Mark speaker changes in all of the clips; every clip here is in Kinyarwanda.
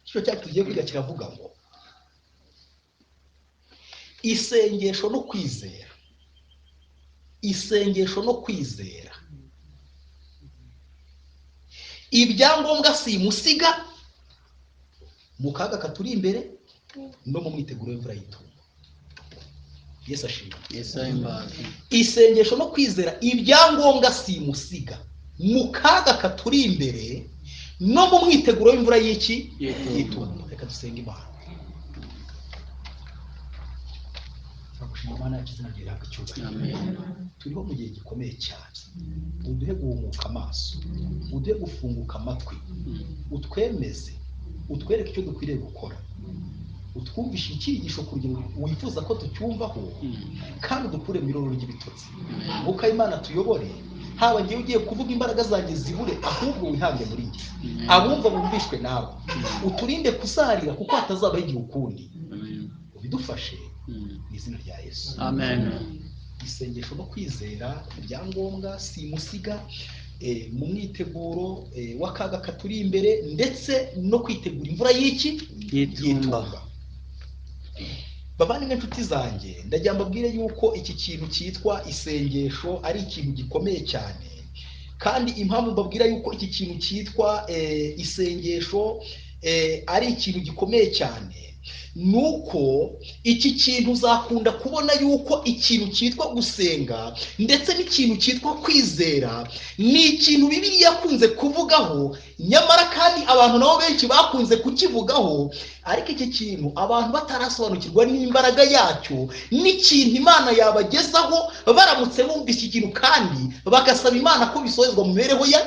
Speaker 1: Icyo cyacu tugiye kwiga kiravuga ngo isengesho no kwizera. Isengesho no kwizera. Ibyangombwa simusiga mu kaga katuri imbere no mu mwiteguro w'imvura y'itumba. Yesu ashimwe.
Speaker 2: Yesu ahimbaze.
Speaker 1: Isengesho no kwizera, ibyangombwa simusiga mu kaga katuri imbere no mu mwiteguro w'imvura y'iki?
Speaker 2: Y'itumba.
Speaker 1: Reka dusenge Imana. Turagushima Imana yacu, izina ryawe rihabwe icyubahiro.
Speaker 2: Amen.
Speaker 1: Turiho mu gihe gikomeye cyane. Uduhe guhumuka amaso, uduhe gufunguka amatwi, utwemeze, utwereke icyo dukwiriye gukora, utwumvishe icyigisho ku rugero wifuza ko tucyumvaho, kandi udukure mu iroro ry'ibitotsi. Mwuka w'Imana tuyobore, haba ngewe ugiye kuvuga imbaraga zanjye zibure, ahubwo wihange muri njye, abumva bumvishwe nawe, uturinde kuzarira kuko hatazabaho igihe ukundi. Ubidufashe mu izina rya Yesu.
Speaker 2: Amen.
Speaker 1: Isengesho no kwizera, ibyangombwa simusiga mu mwiteguro w'akaga katuri imbere, ndetse no kwitegura imvura y'iki?
Speaker 2: Y'itumba.
Speaker 1: Bavandimwe, inshuti zanjye, ndagira mbabwire yuko iki kintu cyitwa isengesho ari ikintu gikomeye cyane. Kandi impamvu mbabwira yuko iki kintu cyitwa isengesho ari ikintu gikomeye cyane, nuko iki kintu uzakunda kubona yuko ikintu cyitwa gusenga ndetse n'ikintu cyitwa kwizera ni ikintu Bibiliya yakunze kuvugaho, nyamara kandi abantu nabo benshi bakunze kukivugaho, ariko iki kintu abantu batarasobanukirwa n'imbaraga yacyo n'ikintu Imana yabagezaho baramutse bumvise ikintu kandi bagasaba Imana ko bisohozwa mu mibereho ya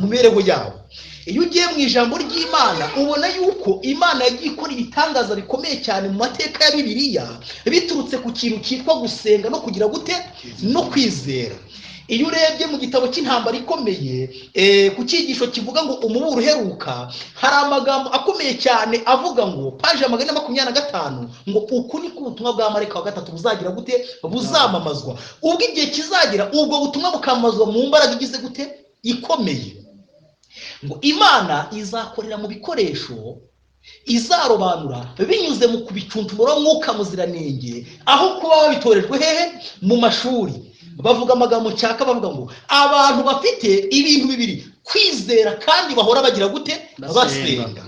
Speaker 1: mu mibereho yabo. Iyo ugiye mu ijambo ry'Imana ubona yuko Imana yagiye ikora ibitangaza bikomeye cyane mu mateka ya Bibiliya biturutse ku kintu cyitwa gusenga no kugira gute? No kwizera. Iyo urebye mu gitabo cy'intambara ikomeye, ku cyigisho kivuga ngo umuburo uheruka, hari amagambo akomeye cyane avuga ngo paje 425 ngo uku niko ubutumwa bwa marayika wa gatatu buzagira gute? Buzamamazwa. Ubwo igihe kizagera ubwo butumwa bukamamazwa mu mbaraga igize gute? Ikomeye. Ngo Imana izakorera mu bikoresho, izarobanura binyuze mu kubicuntumura mwuka muziranenge, aho kuba babitorejwe hehe? Mu mashuri. Bavuga amagambo cyaka, bavuga ngo abantu bafite ibintu bibiri, kwizera kandi bahora bagira gute? Basenga.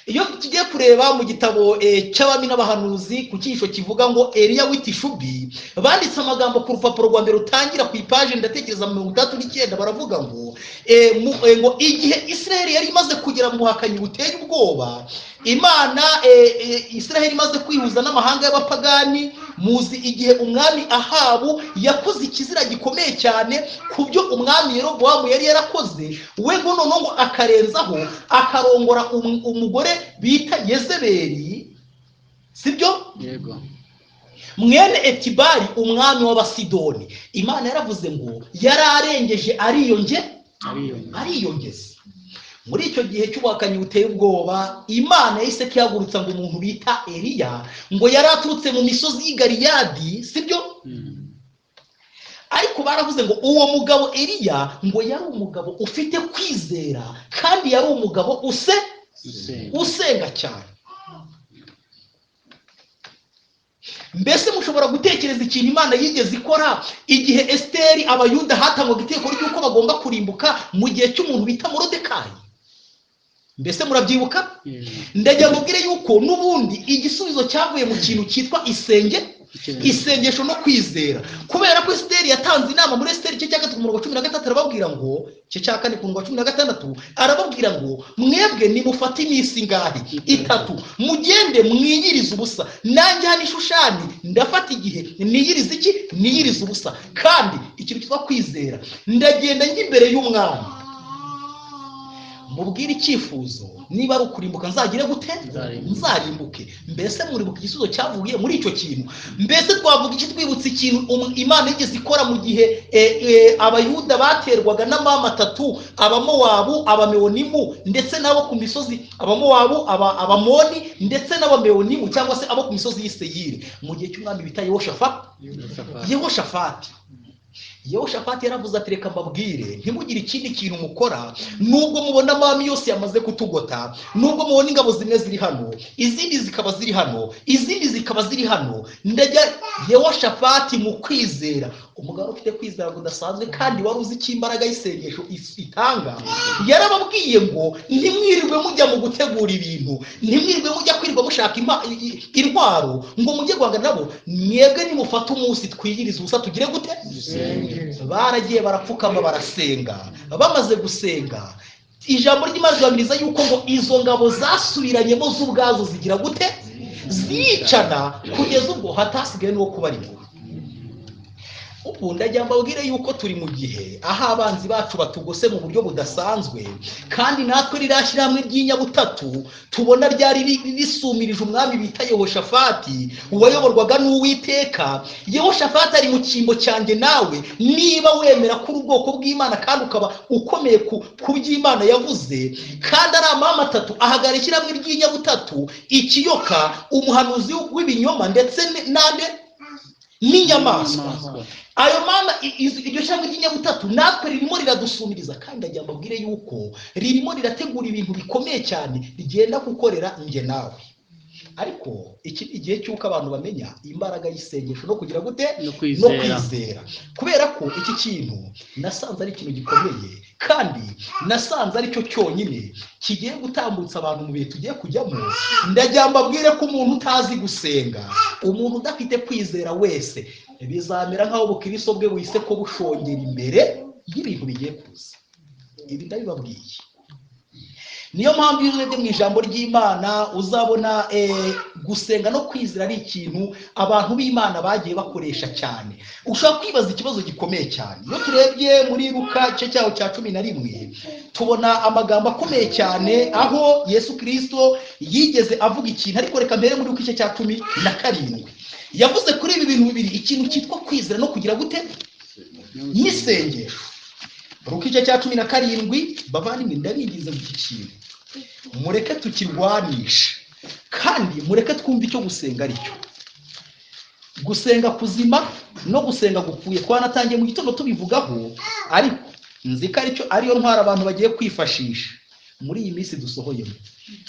Speaker 1: Iyo tugiye kureba mu gitabo cy'abami n'abahanuzi ku cyigisho kivuga ngo Eliya w'itishubi, banditse amagambo ku rupapuro rwa mbere rutangira ku ipaje ndatekereza 69, baravuga ngo ngo igihe Israheli yari imaze kugera mu buhakanyi buteye ubwoba, Imana Israheli imaze kwihuza n'amahanga y'abapagani, muzi igihe umwami Ahabu yakoze ikizira gikomeye cyane ku byo umwami Yerobowamu yari yarakoze, we ngo noneho ngo akarenzaho akarongora umugore bita Yezebeli, sibyo?
Speaker 2: Yego.
Speaker 1: Mwene Etibali umwami w'Abasidoni. Imana yaravuze ngo yararengeje ariyongeza. Muri icyo gihe cy'ubuhakanyi buteye ubwoba, Imana yahise ihagurutsa ngo umuntu bita Eliya, ngo yari aturutse mu misozi y'i Galeyadi, sibyo? Ariko baravuze ngo uwo mugabo Eliya ngo yari umugabo ufite kwizera kandi yari umugabo usenga cyane. Mbese mushobora gutekereza ikintu Imana yigeze ikora igihe Esiteri abayuda hatangwaga itegeko ry'uko bagomba kurimbuka mu gihe cy'umuntu bita Morodekayi? Mbese murabyibuka? Ndagira mubwire yuko n'ubundi igisubizo cyavuye mu kintu cyitwa isengesho no kwizera. Kubera ko Esiteri yatanze inama muri Esiteri igice cya 3 umurongo 13, arababwira ngo, igice cya 4 ku murongo 16, arababwira ngo mwebwe nimufate iminsi ingahe? 3, mugende mwiyirize ubusa, nanjye hano i Shushani ndafata igihe niyirize iki? Niyirize ubusa. Kandi ikintu cyitwa kwizera, ndagenda njya imbere y'umwami mubwire icyifuzo, niba ari ukurimbuka nzagire gute? Nzarimbuke. Mbese muribuka igisubizo cyavuye muri icyo kintu? Mbese twavuga iki twibutse ikintu Imana yigeze ikora mu gihe abayuda baterwaga n'amama atatu, abamowabu, abamewonimu ndetse n'abo ku misozi, abamowabu, abamoni ndetse n'abamewonimu cyangwa se abo ku misozi y'i Seyiri, mu gihe cy'umwami bita Yehoshafati. Yehoshafati yaravuze ati reka mbabwire, ntimugire ikindi kintu mukora, nubwo mubona amami yose yamaze kutugota, nubwo mubona ingabo zimwe ziri hano, izindi zikaba ziri hano, izindi zikaba ziri hano. Ndajya Yehoshafati mu kwizera, umugabo ufite kwizera kudasanzwe kandi wari uzi icyo imbaraga y'isengesho itanga, yarababwiye ngo ntimwirirwe mujya mu gutegura ibintu, ntimwirirwe mujya kwirirwa mushaka intwaro ngo mujye guhangana nabo, mwebwe nimufate umunsi twiyirize ubusa tugire gute? Baragiye barapfukama barasenga. Bamaze gusenga, ijambo ry'Imana rihamiriza yuko ngo izo ngabo zasubiranyemo z'ubwazo zigira gute? Ziricana kugeza ubwo hatasigaye n'uwo kubarimura. Ubu ndagira mbabwire yuko turi mu gihe aho abanzi bacu batugose mu buryo budasanzwe, kandi natwe ririya shyirahamwe ry'inyabutatu tubona ryari risumirije umwami bita Yehoshafati wayoborwaga n'Uwiteka. Yehoshafati ari mu cyimbo cyanjye nawe, niba wemera ko uri ubwoko bw'Imana kandi ukaba ukomeye ku by'Imana yavuze, kandi ari amahame atatu ahagarara ishyirahamwe ry'inyabutatu, ikiyoka, umuhanuzi w'ibinyoma ndetse n'ande n'inyamaswa. Ayo mama iryo shyirahamwe ry'inyabutatu natwe ririmo riradusumiriza, kandi ndagira mbabwire yuko ririmo rirategura ibintu bikomeye cyane rigenda gukorera njye nawe. Ariko iki ni igihe cy'uko abantu bamenya imbaraga y'isengesho no kugira gute?
Speaker 2: No
Speaker 1: No
Speaker 2: kwizera.
Speaker 1: kwizera. Kubera ko iki kintu nasanze ari ikintu gikomeye, kandi nasanze ari cyo cyonyine kigiye gutambutsa abantu mu bihe tugiye kujyamo. Ndagira mbabwire ko umuntu utazi gusenga, umuntu udafite kwizera wese, bizamera nk'aho ubukristo bwe buhise ko bushongera imbere y'ibintu bigiye kuza. Ibi ndabibabwiye. Niyo mpamvu iyo urebye mu ijambo ry'Imana uzabona gusenga no kwizera ari ikintu abantu b'Imana bagiye bakoresha cyane. Ushobora kwibaza ikibazo gikomeye cyane. Iyo turebye muri Luka igice cyaho cya 11, tubona amagambo akomeye cyane aho Yesu Kristo yigeze avuga ikintu, ariko reka mbere muri Luka igice cya 17. Yavuze kuri ibi bintu bibiri, ikintu cyitwa kwizera no kugira gute? N'isengesho. Luka igice cya 17, bavandimwe ndabinginze ngo iki kintu mureke tukirwanishe, kandi mureke twumve icyo gusenga ari cyo. Gusenga kuzima no gusenga gupfuye twanatangiye mu gitondo tubivugaho, ariko nzi ko aricyo ariyo ntwara abantu bagiye kwifashisha muri iyi minsi dusohoyemo.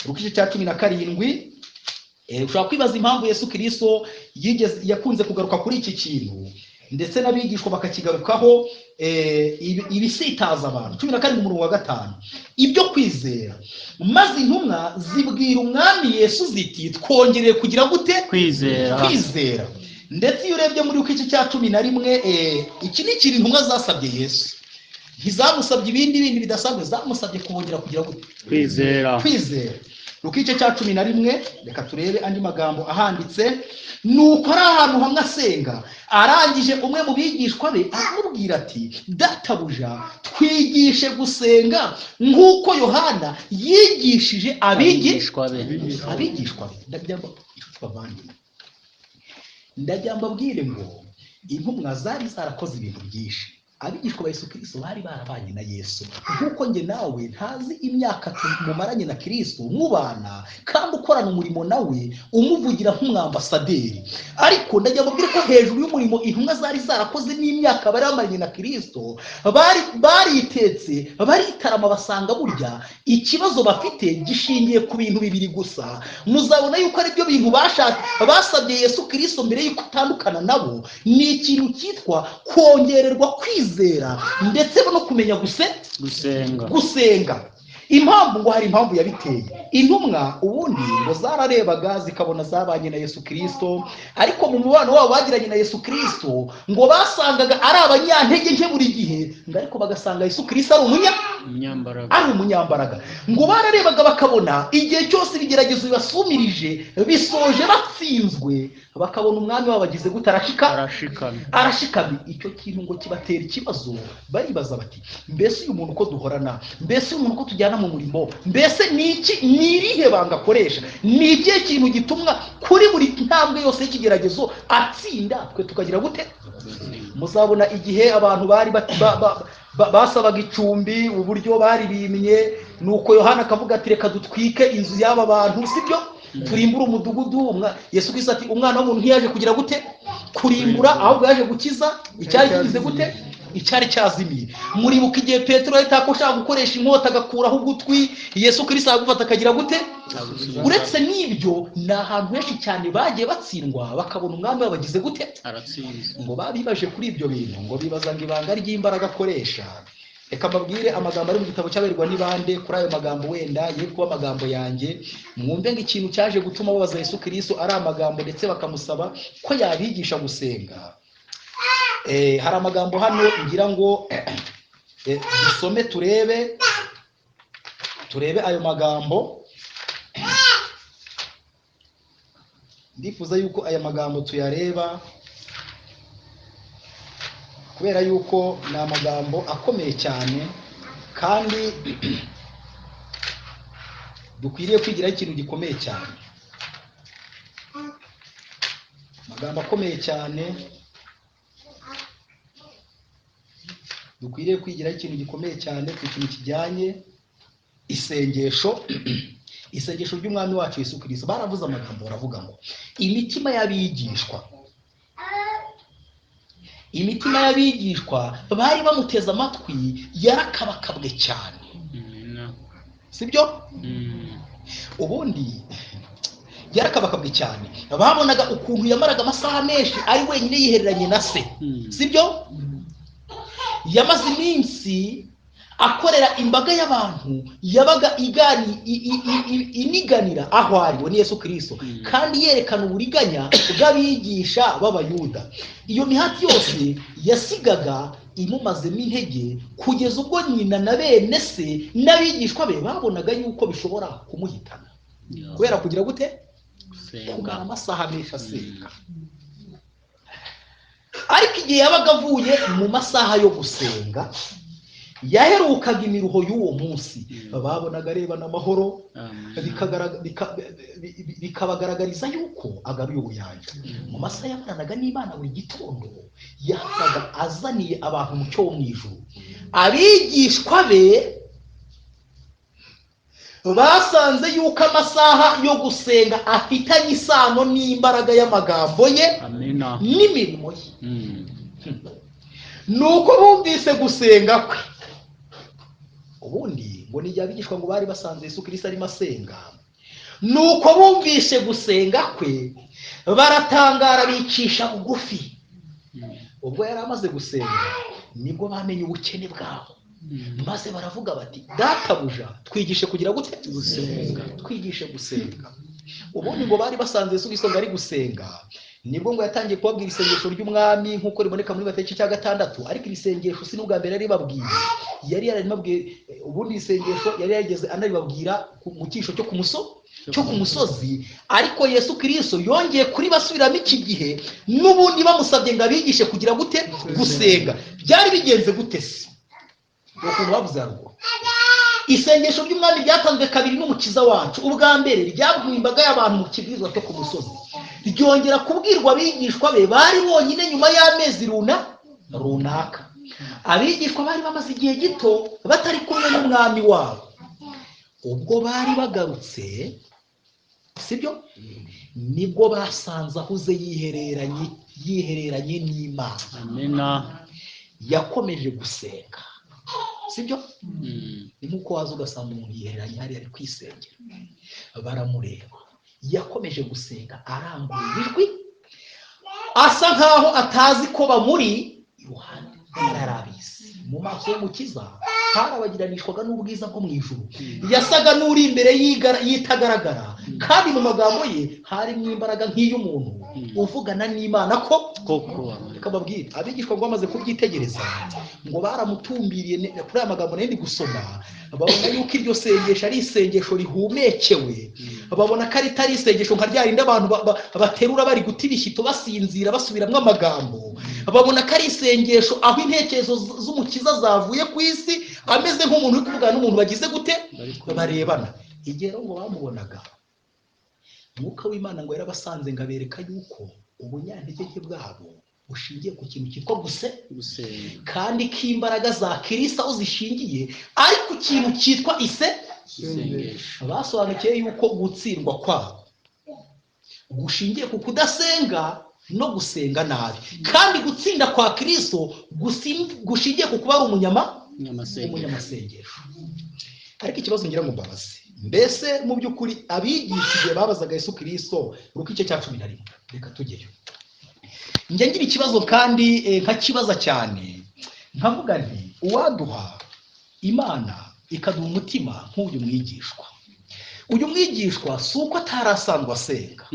Speaker 1: Luka igice cya 17, ushobora kwibaza impamvu Yesu Kristo yakunze kugaruka kuri iki kintu, ndetse n'abigishwa bakakigarukaho, ibisitaza abantu. 17 umurongo wa 5, ibyo kwizera. Maze intumwa zibwira umwami Yesu ziti twongereye kugira gute?
Speaker 2: Kwizera.
Speaker 1: Kwizera. Ndetse iyo urebye muri uko igice cya 11, iki ni ikintu intumwa zasabye Yesu. Ntizamusabye ibindi bindi bidasanzwe, zamusabye kubongera kugira gute?
Speaker 2: Kwizera.
Speaker 1: Kwizera. Luka igice cya 11, reka turebe andi magambo ahanditse. Nuko ari ahantu hamwe asenga, arangije umwe mu bigishwa be aramubwira ati databuja twigishe gusenga nk'uko Yohana yigishije
Speaker 2: abigishwa be.
Speaker 1: Abigishwa be. Ndagira mbabwire ngo intumwa zari zarakoze ibintu byinshi. Abigishwa ba Yesu Kristo bari barabanye na Yesu, nk'uko njye nawe ntazi imyaka mumaranye na Kristo, mubana kandi ukorana umurimo nawe, umuvugira nk'umwambasaderi. Ariko ndagira mbabwire ko hejuru y'umurimo intumwa zari zarakoze n'imyaka bari bamaranye na Kristo, baritetse baritarama, basanga burya ikibazo bafite gishingiye ku bintu bibiri gusa. Muzabona yuko ari byo bintu basabye Yesu Kristo mbere y'uko atandukana nabo, ni ikintu cyitwa kongererwa kwizera ndetse no kumenya
Speaker 2: gusenga.
Speaker 1: Gusenga. Impamvu ngo hari impamvu yabiteye. Intumwa ubundi ngo zararebaga zikabona zabanye na Yesu Kristo, ariko mu mubano wabo bagiranye na Yesu Kristo ngo basangaga ari abanyantege nke buri gihe, ngo ariko bagasanga Yesu Kristo ari
Speaker 2: umunyambaraga.
Speaker 1: Ari umunyambaraga. Ngo bararebaga bakabona igihe cyose ibigeragezo bibasumirije bisoje batsinzwe, bakabona umwami wabo agize gute? Arashika,
Speaker 2: arashikamye.
Speaker 1: Arashikamye. Icyo kintu ngo kibatera ikibazo, baribaza bati mbese uyu muntu uko duhorana, mbese uyu muntu uko tujyana mu murimo, mbese ni iki, ni irihe banga akoresha, ni ikihe kintu gitumwa kuri buri ntambwe yose y'ikigeragezo atsinda, twe tukagira gute? Muzabona igihe abantu bari basabaga icumbi, uburyo bari bimye, nuko Yohana akavuga ati reka dutwike inzu y'aba bantu, sibyo? Turimbure umudugudu. Yesu Kristo ati umwana w'umuntu ntiyaje kugira gute? Kurimbura, ahubwo yaje gukiza icyari kigize gute? Icyari cyazimiye. Muribuka igihe Petero yahita ashaka gukoresha inkota agakuraho ugutwi, Yesu Kristo agufata akagira gute? Uretse n'ibyo, ni ahantu henshi cyane bagiye batsindwa, bakabona umwami wabagize gute?
Speaker 2: Aratsinze.
Speaker 1: Ngo babibaje kuri ibyo bintu, ngo bibaza ngo ibanga ry'imbaraga akoresha. Reka mbabwire amagambo ari mu gitabo cy'Aberwa n'Ibande. Kuri ayo magambo, wenda ye kuba amagambo yanjye, mwumve ngo ikintu cyaje gutuma babaza Yesu Kristo ari amagambo, ndetse bakamusaba ko yabigisha gusenga. Hari amagambo hano ngira ngo dusome, turebe ayo magambo. Ndifuza yuko aya magambo tuyareba, kubera yuko ni amagambo akomeye cyane kandi dukwiriye kwigiraho ikintu gikomeye cyane. Amagambo akomeye cyane dukwiriye kwigiraho ikintu gikomeye cyane ku kintu kijyanye isengesho, isengesho ry'umwami wacu Yesu Kristo. Baravuze amagambo, baravuga ngo imitima y'abigishwa bari bamuteze amatwi yarakabakabwe cyane. Sibyo? Ubundi yarakabakabwe cyane. Babonaga ukuntu yamaraga amasaha menshi ari wenyine yihereranye na se. Sibyo? Yamaze iminsi akorera imbaga y'abantu yabaga iniganira aho ari we ni Yesu Kristo, kandi yerekana uburiganya bw'abigisha b'Abayuda. Iyo mihati yose yasigaga imumazemo intege, kugeza ubwo nyina na bene se n'abigishwa be babonaga yuko bishobora kumuhitana kubera kugira gute? Kumara amasaha menshi asenga. Ariko igihe yabaga avuye mu masaha yo gusenga, yaherukaga imiruho y'uwo munsi. Babonaga arebana amahoro, bikabagaragariza yuko agaruye ubuyanja. Mu masaha yamaranaga n'Imana buri gitondo, yabaga azaniye abantu umucyo wo mu ijuru. Abigishwa be basanze yuko amasaha yo gusenga afitanye isano n'imbaraga y'amagambo ye n'imirimo ye. Nuko bumvise gusenga kwe. Ubundi ngo ni igihe abigishwa ngo bari basanze Yesu Kristo arimo asenga, nuko bumvise gusenga kwe baratangara, bicisha bugufi. Ubwo yari amaze gusenga, nibwo bamenye ubukene bwabo, maze baravuga bati databuja, twigishe kugira gute?
Speaker 2: Gusenga.
Speaker 1: Twigishe gusenga. Ubundi ngo bari basanze Yesu Kristo ngo ari gusenga, nibwo ngo yatangiye kubabwira isengesho ry'umwami nk'uko riboneka muri Matayo cya 6. Ariko iri sengesho si n'ubwa mbere yaribabwiye, yari yararibabwiye. Ubundi isengesho yari yarigeze anaribabwira mu cyisho cyo ku musozi, ariko Yesu Kristo yongeye kuribasubiramo iki gihe n'ubundi bamusabye ngo abigishe kugira gute? Gusenga. Byari bigenze gute se? Ukuntu bavuze haruguru, isengesho ry'umwami ryatanzwe kabiri n'umukiza wacu. Ubwa mbere ryabwiwe imbaga y'abantu mu kibwirizwa cyo ku musozi, ryongera kubwirwa abigishwa be bari bonyine nyuma y'amezi runaka. Abigishwa bari bamaze igihe gito batari kumwe n'umwami wabo. Ubwo bari bagarutse, sibyo, nibwo basanze ahuze yihereranye n'Imana.
Speaker 2: Amina.
Speaker 1: Yakomeje gusenga. Sibyo? Ni nkuko waza ugasanga umuntu yihereranye hariya ari kwisengera, baramureba. Yakomeje gusenga aranguruye ijwi, asa nkaho atazi ko bamuri iruhande. Yarabizi. Mu maso y'umukiza harabagiranishwaga n'ubwiza bwo mu ijuru. Yasaga n'uri imbere y'itagaragara, kandi mu magambo ye harimo imbaraga nk'iy'umuntu uvugana n'Imana ko
Speaker 2: koko.
Speaker 1: Reka mbabwire, abigishwa ngo bamaze kubyitegereza, ngo baramutumbiriye kuri aya magambo nari ndi gusoma, babona yuko iryo sengesho ari isengesho rihumekewe. Babona ko ari isengesho nka rya rindi abantu baterura bari guta ibishyito basinzira basubiramo amagambo. Babona ko ari isengesho aho intekerezo z'umukiza zavuye ku isi, ameze nk'umuntu uri kuvugana n'umuntu bagize gute? Barebana. Igihe rero ngo bamubonaga, Mwuka w'Imana ngo yarabasanze ngo abereka yuko ubunyantege bwabo bushingiye ku kintu cyitwa
Speaker 2: gusenga,
Speaker 1: kandi ko imbaraga za Kristo aho zishingiye ari ku kintu cyitwa
Speaker 2: isengesho.
Speaker 1: Basobanukiwe yuko gutsindwa kwabo gushingiye ku kudasenga, no gusenga nabi. Kandi gutsinda kwa Kristo gushingiye ku kuba ari umunyamasengesho. Ariko ikibazo ngira ngo mbabaze, mbese mu by'ukuri abigisha igihe babazaga Yesu Kristo Luka igice cya 11, reka tujyeyo. Njya ngira ikibazo kandi nkakibaza cyane, nkavuga nti uwaduha Imana ikaduha umutima nk'uyu mwigishwa. Uyu mwigishwa si uko atarasanzwe asenga.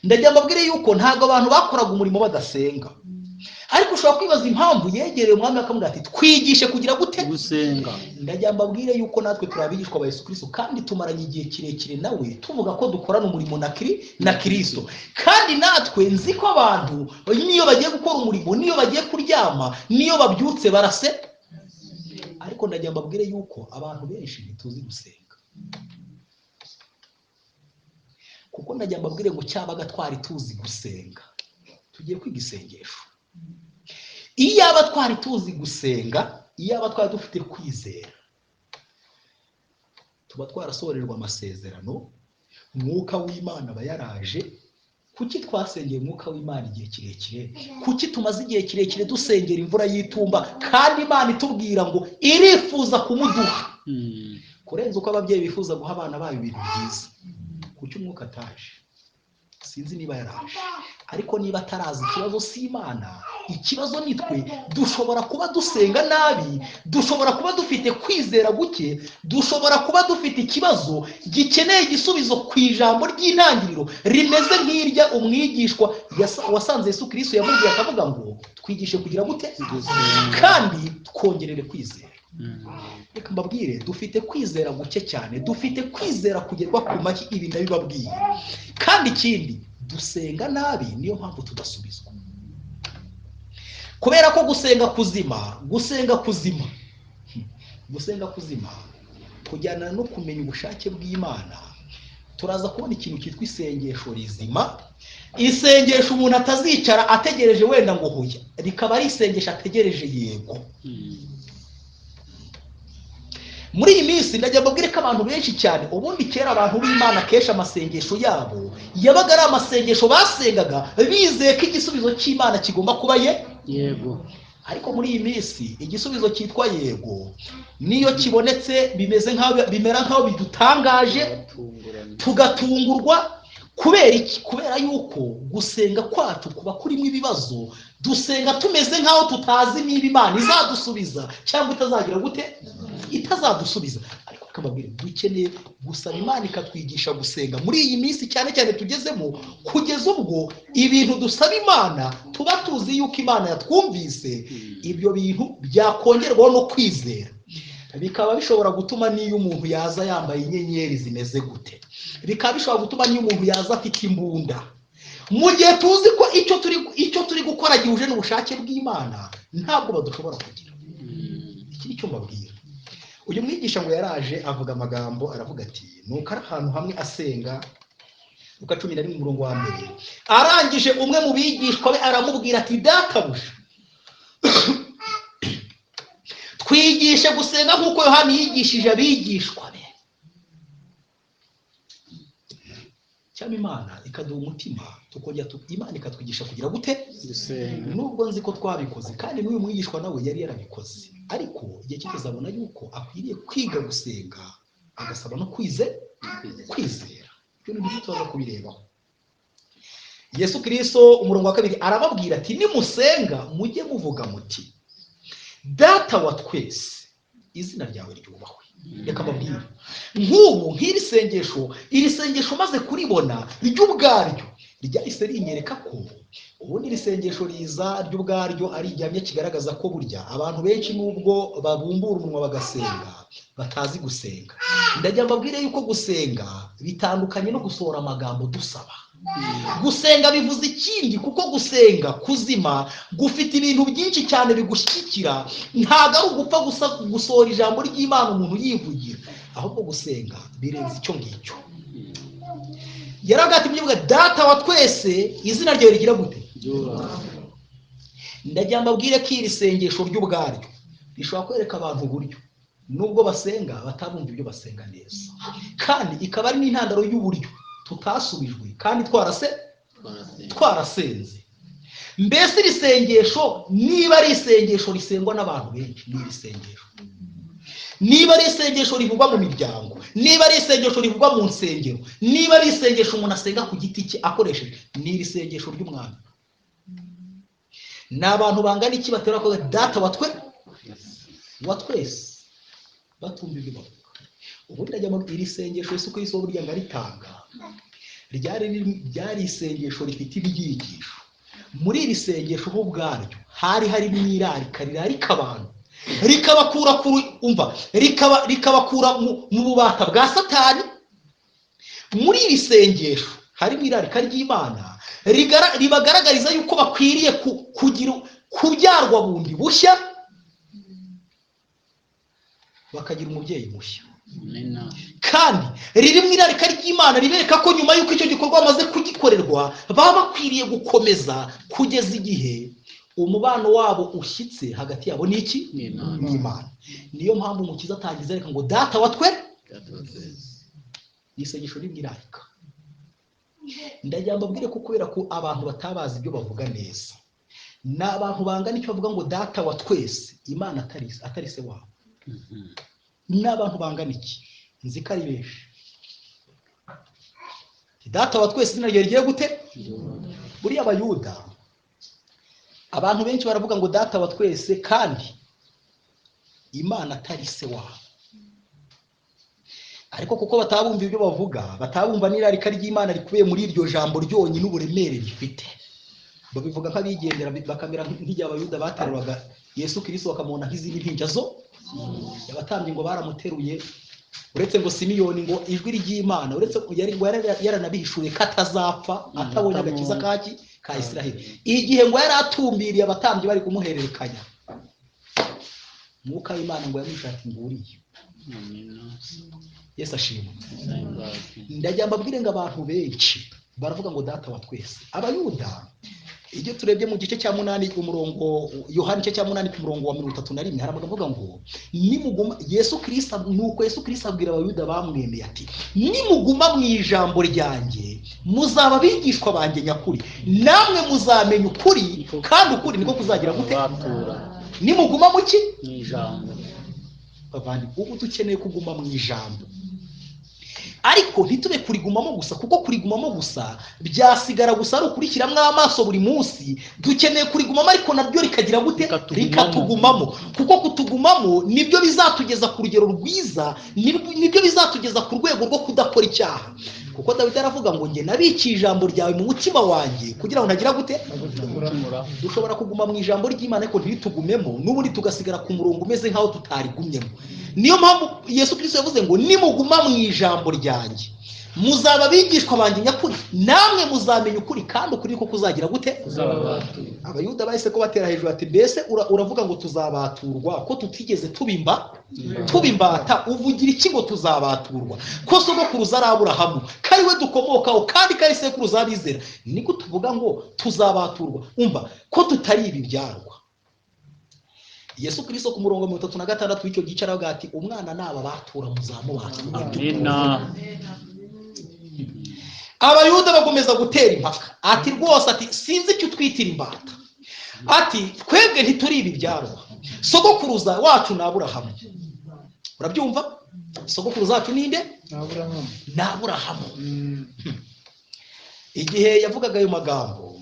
Speaker 1: Ndajya mbabwire yuko ntabwo abantu bakoraga umurimo badasenga. Ariko ushobora kwibaza impamvu yegereye umwami akamubwira ati twigishe kugira gute?
Speaker 2: Gusenga.
Speaker 1: Ndajya mbabwire yuko natwe turi abigishwa ba Yesu Kristo kandi tumaranye igihe kirekire nawe tuvuga ko dukorana umurimo na Kristo. Kandi natwe nzi ko abantu niyo bagiye gukora umurimo, niyo bagiye kuryama, niyo babyutse barase. Ariko ndajya mbabwire yuko abantu benshi ntituzi gusenga. Kuko ndajya mbabwire ngo cyabaga twari tuzi gusenga, tugiye kwiga isengesho. Iyaba twari tuzi gusenga, iyaba twari dufite kwizera, tuba twarasorerwa amasezerano, Mwuka w'Imana aba yaraje. Kuki twasengeye Mwuka w'Imana igihe kirekire? Kuki tumaze igihe kirekire dusengera imvura y'itumba kandi Imana itubwira ngo irifuza kumuduha? Kurenza uko ababyeyi bifuza guha abana babo ibintu byiza. Kuki Umwuka ataje? Sinzi niba yaraje, ariko niba ataraza ikibazo si Imana, ikibazo ni twe. Dushobora kuba dusenga nabi, dushobora kuba dufite kwizera guke, dushobora kuba dufite ikibazo gikeneye igisubizo ku ijambo ry'intangiriro rimeze nk'irya umwigishwa wasanze Yesu Kristo yamubwiye akavuga ngo twigishe kugira gute kandi twongerere kwizera. Reka mbabwire, dufite kwizera guke cyane, dufite kwizera kugerwa ku mashyi, ibi ndabibabwiye. Kandi ikindi, dusenga nabi, niyo mpamvu tudasubizwa. Kubera ko gusenga kuzima, gusenga kuzima, gusenga kuzima kujyana no kumenya ubushake bw'Imana. Turaza kubona ikintu cyitwa isengesho rizima, isengesho umuntu atazicara ategereje wenda ngo hoya, rikaba ari isengesho ategereje yego. Muri iyi minsi ndajya mbabwire ko abantu benshi cyane, ubundi kera abantu b'Imana kesha amasengesho yabo yabaga ari amasengesho basengaga bizeye ko igisubizo cy'Imana kigomba kuba ye
Speaker 2: yego.
Speaker 1: Ariko muri iyi minsi igisubizo cyitwa yego niyo kibonetse bimeze nkaho bimera nkaho bidutangaje, tugatungurwa. Kubera iki? Kubera yuko gusenga kwacu kuba kurimo ibibazo. Dusenga tumeze nkaho tutazi niba Imana izadusubiza cyangwa itazagira gute, itazadusubiza. Ariko kababwire, dukeneye gusaba Imana ikatwigisha gusenga muri iyi minsi cyane cyane tugezemo, kugeza ubwo ibintu dusaba Imana tuba tuzi yuko Imana yatwumvise. Ibyo bintu byakongerwaho no kwizera, bikaba bishobora gutuma niyo umuntu yaza yambaye inyenyeri zimeze gute, bikaba bishobora gutuma niyo umuntu yaza afite imbunda, mu gihe tuzi ko icyo turi gukora gihuje n'ubushake bw'Imana, ntabwo badushobora kugira. Iki ni cyo mbabwira. Uyu mwigisha ngo yaraje avuga amagambo, aravuga ati nuko ari ahantu hamwe asenga, Luka 11 umurongo wa 1, arangije umwe mu bigishwa be aramubwira ati databuja, twigishe gusenga nk'uko Yohana yigishije abigishwa be. Cyangwa Imana ikaduha umutima tukongera Imana ikatwigisha kugira gute?
Speaker 2: Gusenga.
Speaker 1: Nubwo nzi ko twabikoze kandi n'uyu mwigishwa nawe yari yarabikoze, ariko igihe kigeze abona yuko akwiriye kwiga gusenga agasaba no kwizera. Ibyo ni byo tuza kubirebaho. Yesu Kristo umurongo wa 2 arababwira ati nimusenga mujye muvuga muti Data wa twese izina ryawe ryubahwe. Reka mbabwire, nk'ubu nk'iri sengesho, iri sengesho maze kuribona ry'ubwaryo ryahise rinyereka ko ubundi iri sengesho riza ry'ubwaryo ari igihamya kigaragaza ko burya abantu benshi nubwo babumbura umunwa bagasenga batazi gusenga. Ndajya mbabwire yuko gusenga bitandukanye no gusohora amagambo dusaba. Gusenga bivuze ikindi, kuko gusenga kuzima gufite ibintu byinshi cyane bigushyigikira. Ntabwo ari ugupfa gusa gusohora ijambo ry'Imana umuntu yivugira, ahubwo gusenga birenze icyo ngicyo. Yaravuga ati mwibuke Data wa twese izina ryawe rigira gute? Ndajya mbabwire ko iri sengesho ry'ubwaryo rishobora kwereka abantu uburyo nubwo basenga batabumva ibyo basenga neza, kandi ikaba ari n'intandaro y'uburyo tutasubijwe kandi twarasenze. Mbese iri sengesho niba ari isengesho risengwa n'abantu benshi, ni iri sengesho niba ari isengesho rivugwa mu miryango, niba ari isengesho rivugwa mu nsengero, niba ari isengesho umuntu asenga ku giti cye akoresheje, ni iri sengesho ry'umwami. Ni abantu bangana iki batera ko data wa twese batumva ibyo bavuga? Ubundi najya mu iri sengesho Yesu Kristo burya ngo aritanga, ryari isengesho rifite ibyigisho. Muri iri sengesho ho ubwaryo hari harimo irarika rirarika abantu, rikabakura umva, rikabakura mu bubata bwa Satani. Muri iri sengesho harimo irarika ry'Imana ribagaragariza yuko bakwiriye kugira kubyarwa bundi bushya, bakagira umubyeyi mushya. Kandi ririmo irarika ry'Imana ribereka ko nyuma y'uko icyo gikorwa bamaze kugikorerwa baba bakwiriye gukomeza kugeza igihe umubano wabo ushyitse hagati yabo n'iki? N'Imana. Niyo mpamvu Umukiza atangiza reka ngo data wa twe, ni isengesho rimwe irarika. Ndagira mbabwire ko kubera ko abantu batabazi ibyo bavuga neza, ni abantu bangana icyo bavuga ngo data wa twese, Imana atari se wabo. Ni abantu bangana iki? Nzi ko ari benshi. Data wa twese izina rye rigiye gute? Buriya Abayuda, abantu benshi baravuga ngo data wa twese kandi Imana atari se wabo. Ariko kuko batabumva ibyo bavuga, batabumva n'irarika ry'Imana rikubiye muri iryo jambo ryonyine uburemere rifite, babivuga nk'abigendera, bakamera nk'igihe Abayuda bateruraga Yesu Kristo bakamubona nk'izindi mpinja zo abatambyi ngo baramuteruye. Uretse ngo Simiyoni ngo ijwi ry'Imana, uretse yari ngo yaranabihishuye ko atazapfa atabonye agakiza kaki ka Isiraheli, igihe ngo yari atumbiriye abatambyi bari kumuhererekanya, Mwuka w'Imana ngo yamushati nguriye. Yesu ashimwe. Ndajya mbabwire ngo abantu benshi baravuga ngo data wa twese. Abayuda iyo turebye mu gice cya 8 umurongo, Yohana igice cya 8 ku murongo wa 31, hari amagambo avuga ngo nimuguma Yesu Kristo, nuko Yesu Kristo abwira Abayuda bamwemeye ati nimuguma mu ijambo ryanjye muzaba abigishwa banjye nyakuri, namwe muzamenya ukuri kandi ukuri niko kuzagira gute? Nimuguma mu ki?
Speaker 2: Mu ijambo.
Speaker 1: Bavandi, ubu dukeneye kuguma mu ijambo, ariko ntitube kurigumamo gusa, kuko kurigumamo gusa byasigara gusa ari ukurikiramo amaso buri munsi. Dukeneye kurigumamo ariko naryo rikagira gute? Rikatugumamo. Kuko kutugumamo nibyo bizatugeza ku rugero rwiza, nibyo bizatugeza ku rwego rwo kudakora icyaha. Kuko Dawidi aravuga ngo njye nabikiye ijambo ryawe mu mutima wanjye kugira ngo ntagira gute? Dushobora kuguma mu ijambo ry'Imana ariko ntiritugumemo, n'ubundi tugasigara ku murongo umeze nk'aho tutarigumyemo. Niyo mpamvu Yesu Kristo yavuze ngo nimuguma mu ijambo ryanjye muzaba abigishwa banjye nyakuri, namwe muzamenya ukuri kandi ukuri ko kuzagira gute? Abayuda bahise ko batera hejuru ati mbese uravuga ngo tuzabaturwa ko tutigeze tubimbata, uvugira iki ngo tuzabaturwa ko sogokuruza ari Aburahamu, ko ari we dukomokaho kandi ko ari sekuruza abizera, niko tuvuga ngo tuzabaturwa, umva ko tutari ibibyarwa. Yesu Kristo ku murongo 36 w'icyo gice aravuga ati umwana naba batura muzamubatura. Abayuda bagomeza gutera impaka ati rwose, ati sinzi icyo utwitira imbata, ati twebwe ntituri ibibyarwa, sogokuruza wacu ni Aburahamu. Urabyumva? Sogokuruza wacu ninde? Ni Aburahamu. Igihe yavugaga ayo magambo,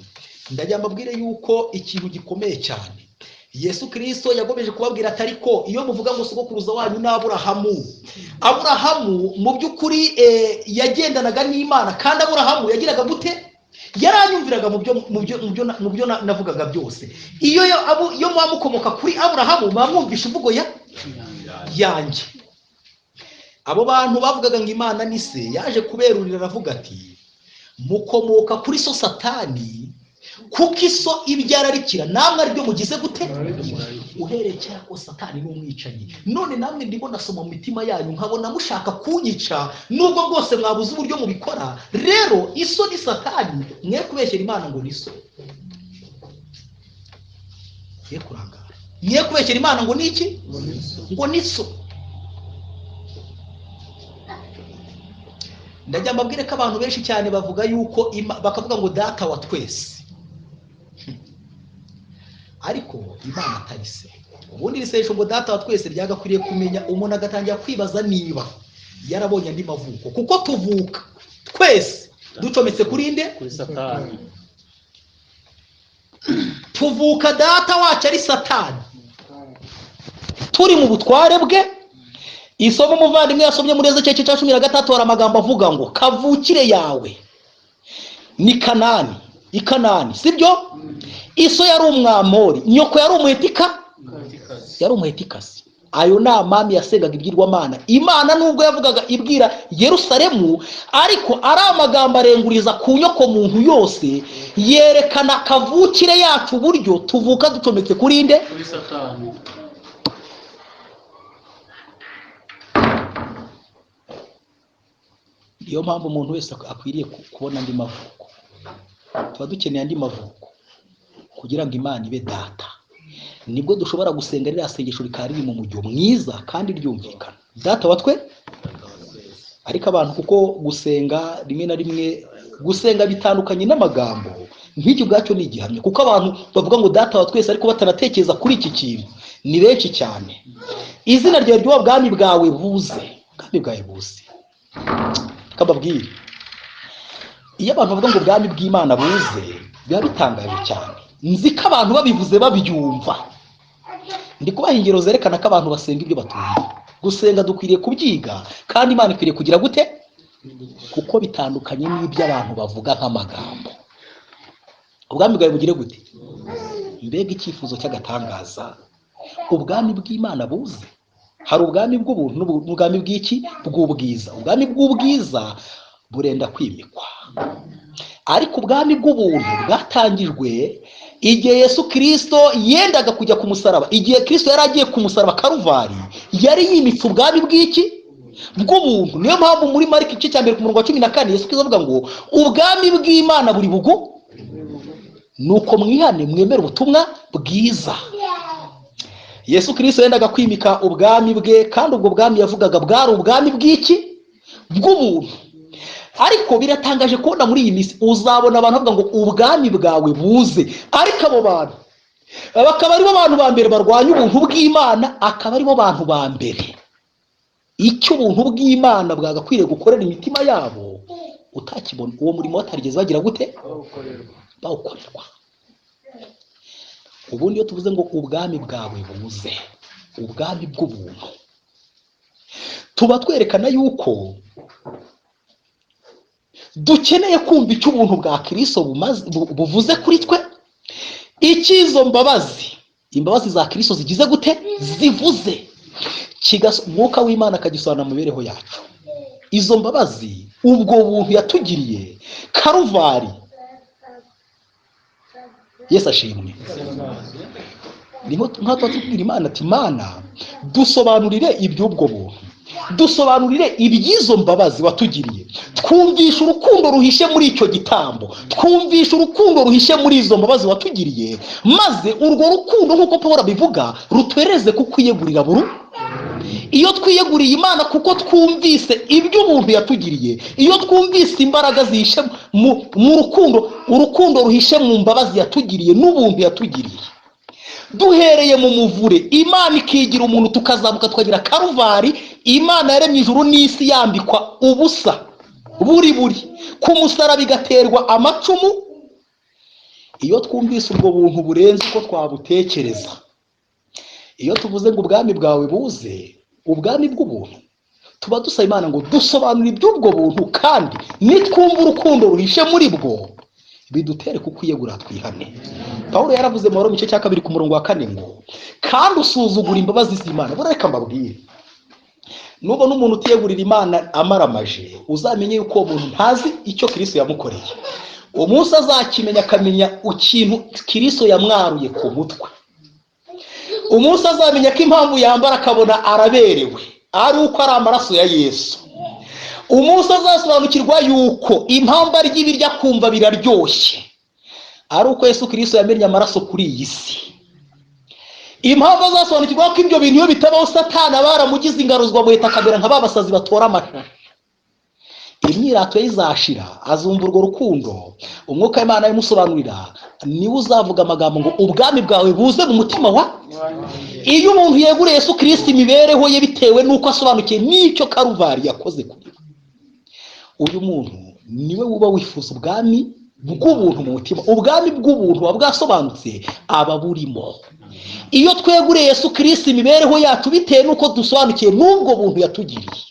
Speaker 1: ndajya mbabwire yuko ikintu gikomeye cyane Yesu Kristo yagomeje kubabwira ati ariko iyo muvuga ngo sogokuruza wanyu ni Aburahamu, Aburahamu mu by'ukuri yagendanaga n'Imana, kandi Aburahamu yagiraga gute? Yaranyumviraga mu byo navugaga byose. Iyo muba mukomoka kuri Aburahamu muba mwumvisha imvugo yanjye. Abo bantu bavugaga ngo Imana ni se, yaje kuberurira aravuga ati mukomoka kuri so Satani, kuko iso ibyararikira namwe aribyo mugize gute? Uhereye kera ko Satani n'umwicanyi, none namwe ndimo nasoma mu mitima yanyu nkabona mushaka kunyica, nubwo bwose mwabuze uburyo mubikora. Rero iso ni Satani, mwe kubeshyera Imana ngo ni so. Mwe kurangara, mwe kubeshyera Imana ngo ni iki? Ngo ni so. Ndajya mbabwire ko abantu benshi cyane bavuga yuko bakavuga ngo data wa twese. Ariko Imana atari se. Ubundi iri sengesho ngo Data wa twese ryagakwiriye kumenya, umuntu agatangira kwibaza niba yarabonye andi mavuko, kuko tuvuka twese ducometse kuri nde?
Speaker 2: Kuri Satani.
Speaker 1: Tuvuka data wacu ari Satani, turi mu butware bwe. Isomo umuvandimwe yasomye muri Ezekiyeli cya 13, hari amagambo avuga ngo kavukire yawe ni Kanani, i Kanani, sibyo? Iso yari Umwamori, nyoko yari Umuhetika, yari Umuhetikasi. Ayo ni amami yasengaga ibigirwamana. Imana nubwo yavugaga ibwira Yerusalemu, ariko ari amagambo arenguriza ku nyoko muntu yose, yerekana kavukire yacu, uburyo tuvuka ducometse kuri nde?
Speaker 2: Kuri Satani.
Speaker 1: Niyo mpamvu umuntu wese akwiriye kubona andi mavuko. Tuba dukeneye andi mavuko kugira ngo Imana ibe data. Nibwo dushobora gusenga ririya sengesho rikaba riri mu mujyo mwiza kandi ryumvikana, Data wa twe. Ariko abantu, kuko gusenga rimwe na rimwe gusenga bitandukanye n'amagambo, nk'iki ubwacyo ni igihamya, kuko abantu bavuga ngo Data wa twese ariko batanatekereza kuri iki kintu ni benshi cyane. Izina ryawe ry'uwo bwami bwawe buze, ubwami bwawe buze. Kababwire, iyo abantu bavuga ngo ubwami bw'Imana buze, biba bitangaje cyane. Nzi ko abantu babivuze babyumva. Ndi kubaha ingero zerekana ko abantu basenga ibyo batumva. Gusenga dukwiriye kubyiga, kandi Imana ikwiriye kugira gute? Kuko bitandukanye n'ibyo abantu bavuga nk'amagambo. Ubwami bwawe bugire gute? Mbega icyifuzo cy'agatangaza! Ubwami bw'Imana buze. Hari ubwami bw'ubuntu n'ubwami bw'iki? Bw'ubwiza. Ubwami bw'ubwiza burenda kwimikwa, ariko ubwami bw'ubuntu bwatangijwe igihe Yesu Kristo yendaga kujya ku musaraba. Igihe Kristo yari agiye ku musaraba Karuvari, yari yimitse ubwami bw'iki? Bw'ubuntu. Niyo mpamvu muri Mariko igice cya 1 ku murongo wa 14 Yesu Kristo avuga ngo ubwami bw'Imana buri bugu, nuko mwihane mwemere ubutumwa bwiza. Yesu Kristo yendaga kwimika ubwami bwe, kandi ubwo bwami yavugaga bwari ubwami bw'iki? Bw'ubuntu. Ariko biratangaje kubona muri iyi minsi uzabona abantu bavuga ngo ubwami bwawe buze, ariko abo bantu bakaba aribo bantu ba mbere barwanya ubuntu bw'Imana, akaba aribo bantu ba mbere icyo ubuntu bw'Imana bwagakwiriye gukorera imitima yabo utakibona. Uwo murimo batarigeze bagira gute? Bawukorerwa. Ubundi iyo tuvuze ngo ubwami bwawe buze, ubwami bw'ubuntu, tuba twerekana yuko dukeneye kumva icyo ubuntu bwa Kristo buvuze kuri twe, icyizo mbabazi, imbabazi za Kristo zigize gute? Zivuze. Mwuka w'Imana akagisobanura mu mibereho yacu. Izo mbabazi, ubwo buntu yatugiriye Karuvari. Yesu ashimwe. Niho nka tuba tubwira Imana ati Mana dusobanurire iby'ubwo buntu, dusobanurire iby'izo mbabazi watugiriye, twumvishe urukundo ruhishe muri icyo gitambo, twumvishe urukundo ruhishe muri izo mbabazi watugiriye, maze urwo rukundo nk'uko Pawulo abivuga rutwereze kukwiyegurira buru. Iyo twiyeguriye Imana kuko twumvise iby'ubuntu yatugiriye, iyo twumvise imbaraga zihishe mu rukundo, urukundo ruhishe mu mbabazi yatugiriye n'ubuntu yatugiriye, duhereye mu muvure Imana ikigira umuntu, tukazamuka tukagira Karuvari. Imana yaremye ijuru n'isi yambikwa ubusa buri buri ku musaraba, igaterwa amacumu. Iyo twumvise ubwo buntu burenze uko twabutekereza, iyo tuvuze ngo ubwami bwawe buze, ubwami bw'ubuntu, tuba dusaba Imana ngo dusobanure iby'ubwo buntu, kandi nitwumva urukundo ruhishe muri bwo bidutere kukwiyegura twihane. Pawulo yaravuze mu Baroma igice cya 2 ku murongo wa 4 ngo kandi usuzugura imbabazi z'Imana. Bureka mbabwire, nubona umuntu utiyegurira Imana amaramaje, uzamenye yuko uwo muntu ntazi icyo Kristo yamukoreye. Umunsi azakimenya akamenya ikintu Kristo yamwaruye ku mutwe, umunsi azamenya ko impamvu yambara akabona araberewe ari uko ari amaraso ya Yesu, umunsi azasobanukirwa yuko impamvu arya ibiryo akumva biraryoshye ari uko Yesu Kristo yamennye amaraso kuri iyi si, impamvu azasobanukirwa ko ibyo bintu iyo bitabaho Satani aba yaramugize ingaruzwa muhita akamera nka ba basazi batora amashashi. Imyirato ye izashira, azumva urwo rukundo, umwuka w'Imana abimusobanurira, niwe uzavuga amagambo ngo ubwami bwawe buze mu mutima wa. Iyo umuntu yeguriye Yesu Kristo imibereho ye bitewe n'uko asobanukiwe n'icyo Karuvari yakoze kuri we, uyu muntu niwe uba wifuza ubwami bw'ubuntu mu mutima. Ubwami bw'ubuntu buba bwasobanutse, aba burimo. Iyo tweguriye Yesu Kristo imibereho yacu bitewe n'uko dusobanukiwe n'ubwo buntu yatugiriye,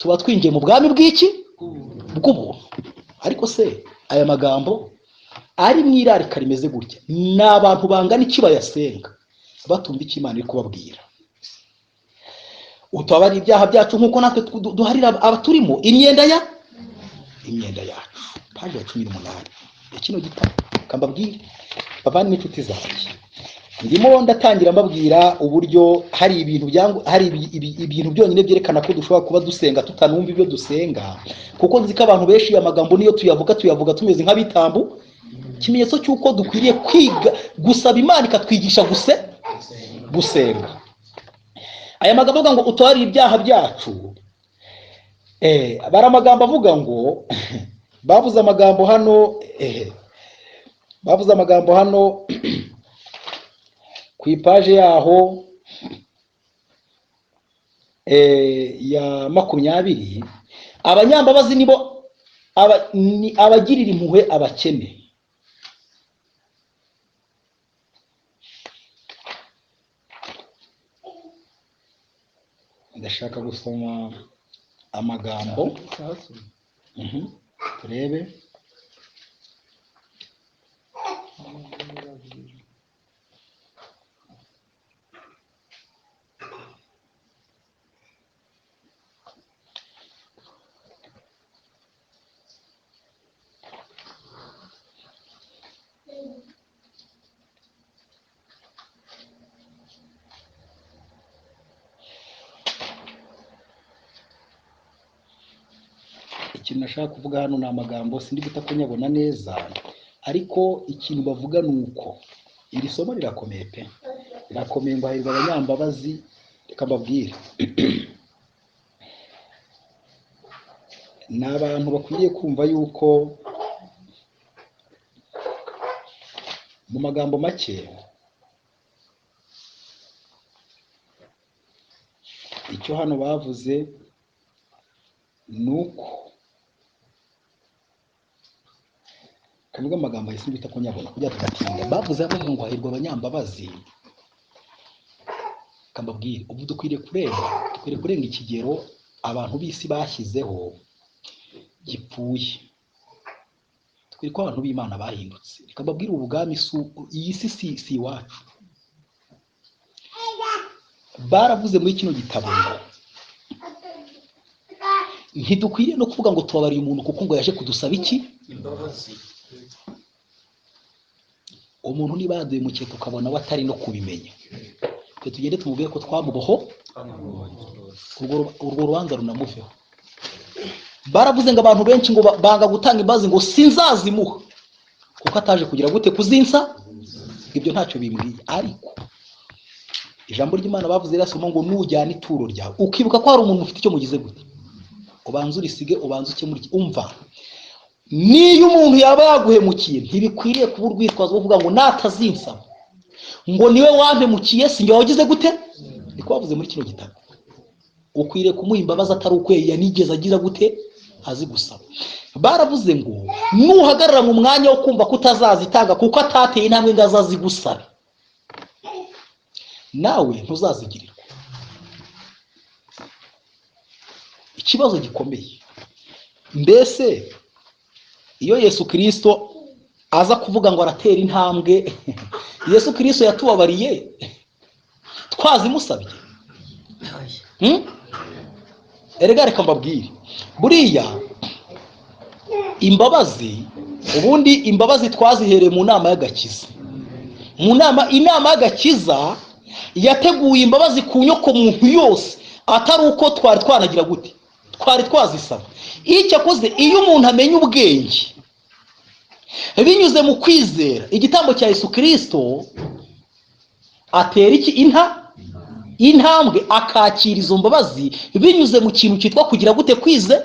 Speaker 1: tuba twinjiye mu bwami bw'iki? Bw'ubuntu. Ariko se aya magambo ari mu irarika rimeze gutya, ni abantu bangana iki bayasenga batumva icyo Imana iri kubabwira? Utubabarire ibyaha byacu nk'uko natwe duharira abaturimo imyenda ya imyenda yacu. Paji ya 18 ya kino gitabo. Kambabwire bavandimwe, inshuti zanjye, ndimo ndatangira mbabwira uburyo hari ibintu hari ibintu byonyine byerekana ko dushobora kuba dusenga tutanumva ibyo dusenga, kuko nzi ko abantu benshi aya magambo niyo tuyavuga tumeze nk'abitambu. Ikimenyetso cy'uko dukwiriye kwiga gusaba Imana ikatwigisha gusenga. Aya magambo avuga ngo utubarire ibyaha byacu, bari amagambo avuga ngo bavuze amagambo hano, bavuze amagambo hano ku ipaje yaho ya 20, abanyambabazi nibo ni abagirira impuhwe abakene. Ndashaka gusoma amagambo. Turebe. Ikintu nashaka kuvuga hano ni amagambo sindi guta kunyabona neza, ariko ikintu bavuga ni uko iri somo rirakomeye pe, rirakomeye ngo hahirwa abanyambabazi. Reka mbabwire, ni abantu bakwiriye kumva yuko mu magambo make icyo hano bavuze ni uko kavuga amagambo yise bita kunyabona kugira tugatinda. Bavuze bavuga ngo hahirwa abanyambabazi. Kambabwire, ubu dukwiriye kurenga ikigero abantu b'isi bashyizeho gipfuye. Dukwiriye ko abantu b'Imana bahindutse. Reka mbabwire, ubwami iyi si si iwacu. Baravuze muri kino gitabo ngo ntidukwiriye no kuvuga ngo tubabariye umuntu kuko ngo yaje kudusaba iki?
Speaker 2: Imbabazi.
Speaker 1: Umuntu niba yaduhemukiye tukabona we atari no kubimenya, twe tugende tumubwire ko twamuboho, urwo rubanza runamuveho. Baravuze ngo abantu benshi ngo banga gutanga imbabazi ngo sinzazimuha kuko ataje kugira gute kuzinsa, ibyo ntacyo bimbwiye. Ariko ijambo ry'Imana bavuze rirasoma ngo nujyana ituro ryawe ukibuka ko hari umuntu ufite icyo mugize gute, ubanze urisige, ubanze ukemure. Umva, niyo umuntu yaba yaguhemukiye ntibikwiriye kuba urwitwazo rwo kuvuga ngo natazinsaba ngo niwe wampemukiye sinjye wagize gute. Niko bavuze muri kino gitabo. Ukwiriye kumuha imbabazi atari uko yanigeze agira gute azi gusaba. Baravuze ngo nuhagarara mu mwanya wo kumva ko utazazitanga kuko atateye intambwe ngo azazigusabe, nawe ntuzazigirirwa. Ikibazo gikomeye, mbese iyo Yesu Kristo aza kuvuga ngo aratera intambwe, Yesu Kristo yatubabariye twazimusabye? Erega reka mbabwire, buriya imbabazi, ubundi imbabazi twazihereye mu nama y'agakiza. Mu nama, inama y'agakiza yateguye imbabazi ku nyoko muntu yose, atari uko twari twanagira gute, twari twazisaba. Icyakoze iyo umuntu amenya ubwenge binyuze mu kwizera igitambo cya Yesu Kristo, atera iki intambwe akakira izo mbabazi binyuze mu kintu cyitwa kugira gute kwize.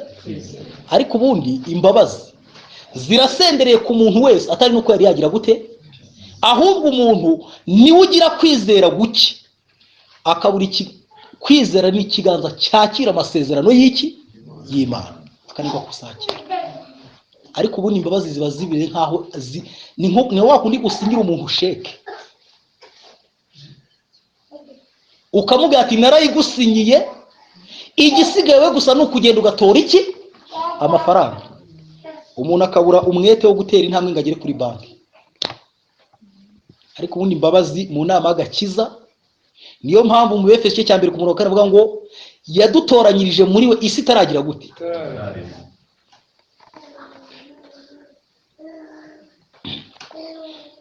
Speaker 1: Ariko ubundi imbabazi zirasendereye ku muntu wese, atari nuko yari yagira gute, ahubwo umuntu niwe ugira kwizera guke akabura kwizera ni ikiganza cyakira amasezerano y'iki y'Imana, akanirwa kusakira. Ariko ubundi imbabazi ziba zibire nkaho ni wa kundi usinyira umuntu sheke ukamubwira ati narayigusinyiye, igisigaye we gusa ni ukugenda ugatora iki amafaranga. Umuntu akabura umwete wo gutera intambwe ngo agere kuri banki. Ariko ubundi imbabazi mu nama y'agakiza, niyo mpamvu mu Efeso cya mbere ku murongo avuga ngo yadutoranyirije muri we isi itaragira gute.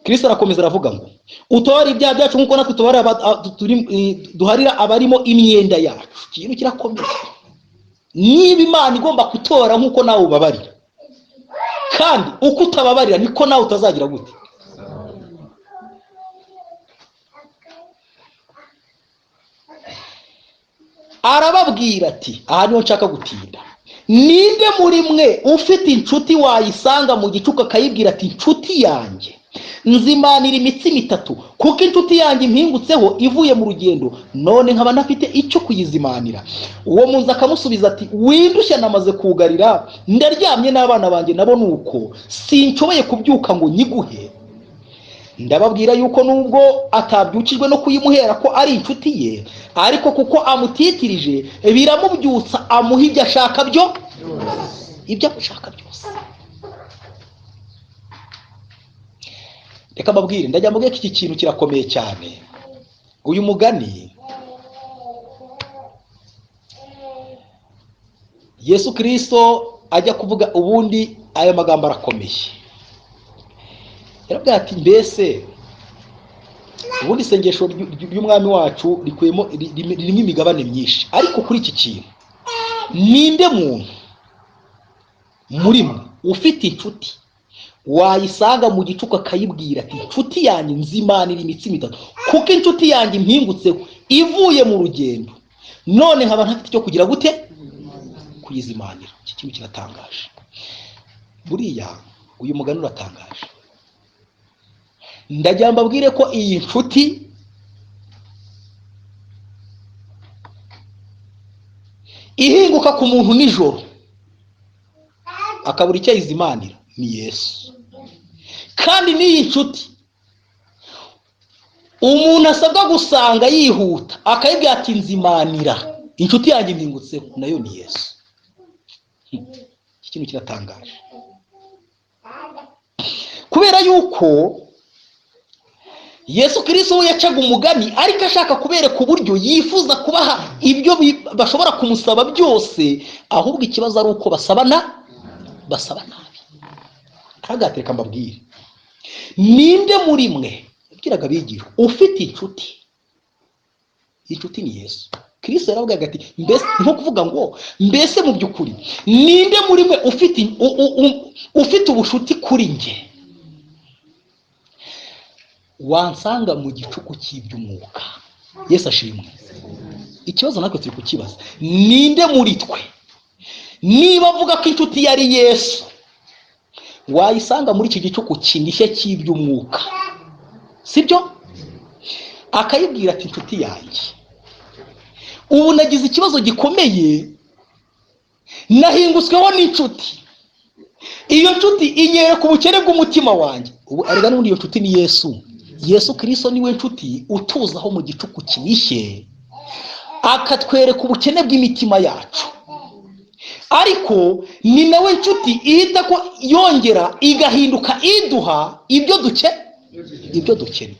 Speaker 1: Kristo arakomeza aravuga ngo utore ibyaha byacu nkuko natwe duharira abarimo imyenda yacu. Ikintu kirakomeye. Niba Imana igomba kutora nkuko nawe ubabarira, kandi uko utababarira niko nawe utazagira gute. Arababwira ati aha niho nshaka gutinda, ninde muri mwe ufite inshuti wayisanga mu gicuku akayibwira ati inshuti yanjye nzimanira imitsima itatu, kuko inshuti yanjye impingutseho ivuye mu rugendo, none nkaba ntafite icyo kuyizimanira. Uwo munzi akamusubiza ati windushya namaze kugarira, ndaryamye n'abana banjye nabo nuko sinshoboye kubyuka ngo nyiguhe. Ndababwira yuko nubwo atabyukijwe no kuyimuhera ko ari inshuti ye, ariko kuko amutitirije biramubyutsa, amuha ibyo ashaka byo, ibyo ashaka byose. Reka mbabwire, ndajya mbabwire ko iki kintu kirakomeye cyane. Uyu mugani Yesu Kristo ajya kuvuga, ubundi aya magambo arakomeye. Yarabwira ati mbese ubundi isengesho ry'umwami wacu rikuyemo ririmo imigabane myinshi, ariko kuri iki kintu ninde muntu muri mwe ufite inshuti wayisanga mu gicuku akayibwira ati inshuti yanjye nzimanira imitsima itatu, kuko inshuti yanjye impingutseho ivuye mu rugendo, none nkaba ntafite icyo kugira gute kuyizimanira. Iki kintu kiratangaje. Buriya uyu mugani uratangaje. Ndagira mbabwire ko iyi nshuti ihinguka ku muntu nijoro akabura icyo ayizimanira ni Yesu. Kandi n'iyi nshuti umuntu asabwa gusanga yihuta akayibwira ati nzimanira, inshuti yanjye impingutseho, nayo ni Yesu. Iki kintu kiratangaje kubera yuko Yesu Kristo we yacaga umugani ariko ashaka kubereka uburyo yifuza kubaha ibyo bashobora kumusaba byose, ahubwo ikibazo ari uko basaba nabi. Aragateka mbabwire, ninde muri mwe yabwiraga abigishwa ufite inshuti? Inshuti ni Yesu Kristo. Yaravugaga ati mbese nko kuvuga ngo mbese mu by'ukuri ninde muri mwe ufite ubushuti kuri nge wansanga mu gicuku cy'iby'umwuka? Yesu ashimwe. Ikibazo natwe turi kukibaza, ninde muri twe niba avuga ko inshuti yari Yesu wayisanga muri iki gicuku kinishye cy'iby'umwuka, sibyo? Akayibwira ati inshuti yanjye ubu nagize ikibazo gikomeye, nahingutsweho n'inshuti, iyo nshuti inyereka ubukene bw'umutima wanjye. Ubu arega n'ubundi iyo nshuti ni Yesu. Yesu Kristo niwe nshuti utuzaho mu gicuku kinishye akatwereka ubukene bw'imitima yacu, ariko ni nawe nshuti ihita ko yongera igahinduka iduha ibyo dukene.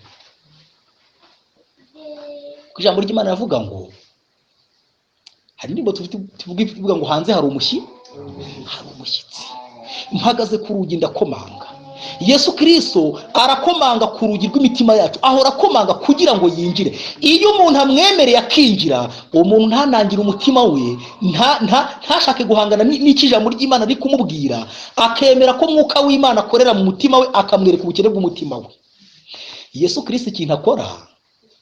Speaker 1: Ku ijambo ry'Imana ravuga ngo hari indirimbo tuvuga ngo hanze hari umushyitsi, mpagaze ku rugi ndakomanga. Yesu Kristo arakomanga ku rugi rw'imitima yacu, ahora akomanga kugira ngo yinjire. Iyo umuntu amwemereye akinjira, umuntu ntanangire umutima we, ntashake guhangana n'ikijambo ry'Imana ari kumubwira, akemera ko Mwuka w'Imana akorera mu mutima we, akamwereka ubukene bw'umutima we. Yesu Kristo ikintu akora,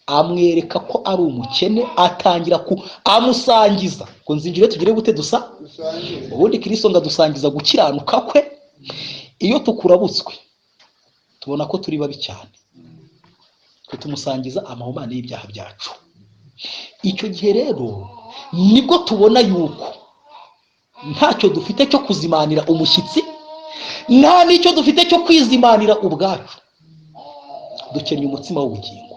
Speaker 1: Amwereka ko ari umukene, atangira ku amusangiza ngo nzinjire tugire gute dusa. Ubundi Kristo ngo adusangiza gukiranuka kwe. Iyo tukurabutswe tubona ko turi babi cyane, twe tumusangiza amahumane y'ibyaha byacu. Icyo gihe rero nibwo tubona yuko ntacyo dufite cyo kuzimanira umushyitsi, nta n'icyo dufite cyo kwizimanira ubwacu. Dukeneye umutsima w'ubugingo.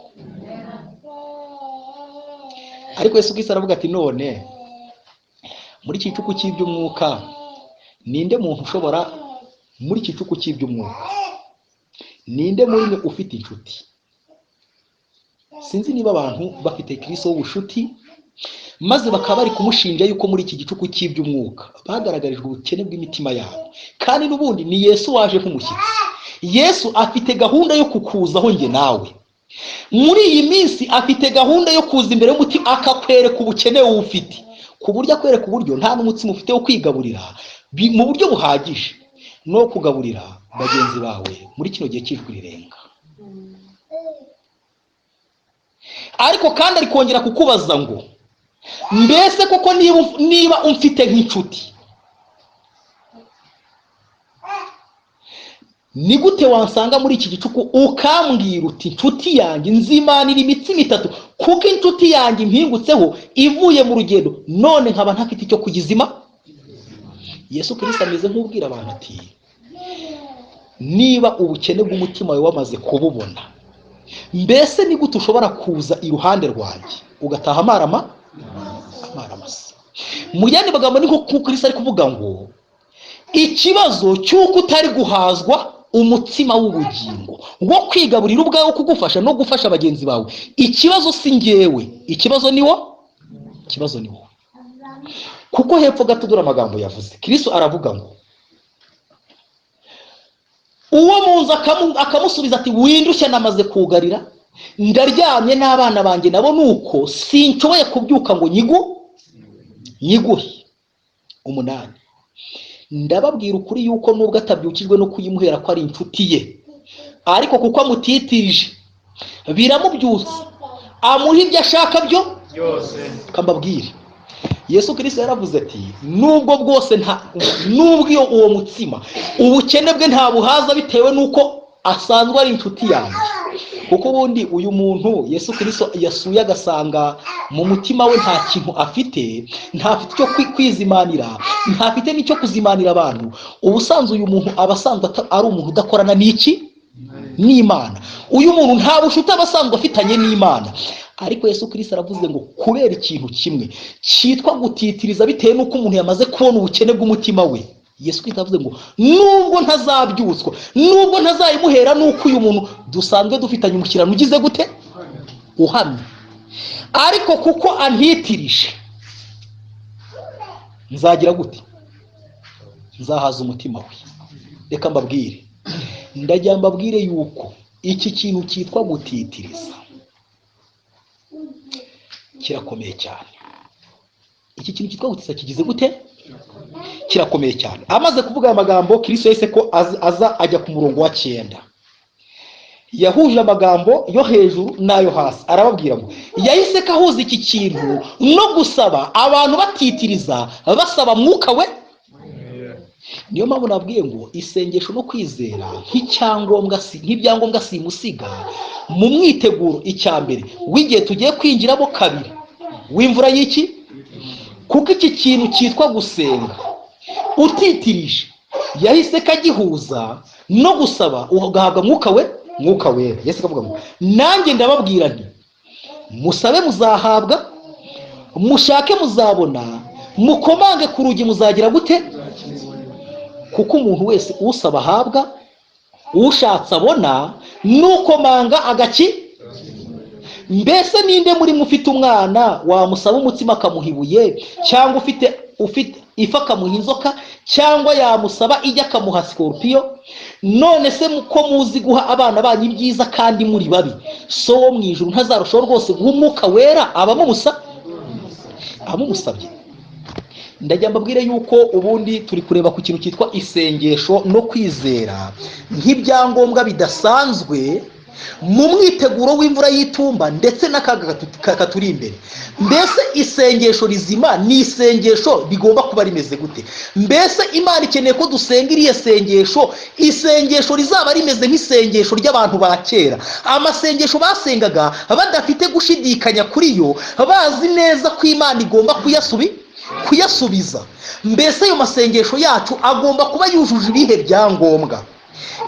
Speaker 1: Ariko Yesu Kristo aravuga ati none muri iki gicuku cy'iby'umwuka ninde muntu ushobora, muri iki gicuku cy'iby'umwuka ninde muri mwe ufite inshuti? Sinzi niba abantu bafite Kristo w'ubushuti, maze bakaba bari kumushinja yuko muri iki gicuku cy'iby'umwuka bagaragarijwe ubukene bw'imitima yabo. Kandi n'ubundi ni Yesu waje nk'umushyitsi. Yesu afite gahunda yo kukuzaho njye nawe muri iyi minsi, afite gahunda yo kuza imbere y'umutima akakwereka ubukene wowe ufite, ku buryo akwereka uburyo nta n'umutsima ufite wo kwigaburira mu buryo buhagije no kugaburira bagenzi bawe muri kino gihe cy'ijwi rirenga. Ariko kandi ari kongera kukubaza ngo mbese koko niba umfite nk'inshuti, ni gute wansanga muri iki gicuku ukambwira uti inshuti yanjye nzimanira imitsima itatu, kuko inshuti yanjye impingutseho ivuye mu rugendo, none nkaba ntafite icyo kuyizima? Yesu Kristo ameze nk'ubwira abantu ati niba ubukene bw'umutima wawe wamaze kububona, mbese ni gute ushobora kuza iruhande rwanjye ugataha amarama amaramasa? Mu yandi magambo ni nko Kristo ari kuvuga ngo ikibazo cy'uko utari guhazwa umutsima w'ubugingo wo kwigaburira ubwawe, kugufasha no gufasha bagenzi bawe, ikibazo si njyewe, ikibazo ni wo, ikibazo ni wowe. Kuko hepfo gato dore amagambo yavuze. Kristo aravuga ngo uwo munzu akamusubiza ati windushya namaze kugarira, ndaryamye n'abana banjye nabo nuko sinshoboye kubyuka ngo nyiguhe. 8 Ndababwira ukuri yuko nubwo atabyukijwe no kuyimuhera ko ari inshuti ye, ariko kuko amutitirije biramubyutsa, amuha ibyo ashaka byo
Speaker 3: byose.
Speaker 1: Kambabwire, Yesu Kristo yaravuze ati nubwo bwose nubwo iyo uwo mutsima ubukene bwe ntabuhaza bitewe nuko asanzwe ari inshuti yanjye. Kuko ubundi uyu muntu Yesu Kristo yasuye agasanga mu mutima we nta kintu afite, ntafite icyo kwizimanira, ntafite n'icyo kuzimanira abantu. Ubusanzwe uyu muntu aba asanzwe ari umuntu udakorana n'iki? N'Imana. Uyu muntu nta bushuti aba asanzwe afitanye n'Imana. Ariko Yesu Kristo aravuze ngo kubera ikintu kimwe cyitwa gutitiriza bitewe n'uko umuntu yamaze kubona ubukene bw'umutima we, Yesu Kristo aravuze ngo nubwo ntazabyutswa, nubwo ntazayimuhera, nuko uyu muntu dusanzwe dufitanye umushyirano ugize gute? Uhamye. Ariko kuko antitirije nzagira gute? Nzahaza umutima we. Reka mbabwire, ndajya mbabwire yuko iki kintu cyitwa gutitiriza kirakomeye cyane. Iki kintu cyitwa gutitiriza kigize gute? Kirakomeye cyane. Amaze kuvuga aya magambo, Kristo yahise ko aza ajya ku murongo wa 9. Yahuje amagambo yo hejuru n'ayo hasi, arababwira ngo yahise ko ahuza iki kintu no gusaba abantu batitiriza basaba mwuka we. Niyo mpamvu nabwiye ngo isengesho no kwizera nk'icyangombwa si nk'ibyangombwa simusiga mu mwiteguro icya mbere w'igihe tugiye kwinjiramo kabiri w'imvura y'iki. Kuko iki kintu cyitwa gusenga utitirije yahise kagihuza no gusaba ugahabwa mwuka we, mwuka wera. Yesu akavuga ngo nanjye ndababwira nti musabe muzahabwa, mushake muzabona, mukomange ku rugi muzagira gute? Kuko umuntu wese usaba ahabwa, ushatse abona, nukomanga agaki. Mbese ninde muri mwe ufite umwana wamusaba umutsima akamuha ibuye, cyangwa ufite ifi akamuha inzoka, cyangwa yamusaba ijya akamuha sikorupiyo? None se ko muzi guha abana banyu ibyiza kandi muri babi, so wo mu ijuru ntazarushaho rwose guha umwuka wera abamumusabye? Ndajya mbabwire yuko ubundi turi kureba ku kintu cyitwa isengesho no kwizera nk'ibyangombwa bidasanzwe Mu mwiteguro w'imvura y'itumba ndetse n'akaga katuri imbere. Mbese isengesho rizima ni isengesho rigomba kuba rimeze gute? Mbese Imana ikeneye ko dusenga iriya sengesho, isengesho rizaba rimeze nk'isengesho ry'abantu ba kera, amasengesho basengaga badafite gushidikanya kuri yo, bazi neza ko Imana igomba kuyasubiza. Mbese ayo masengesho yacu agomba kuba yujuje ibihe byangombwa?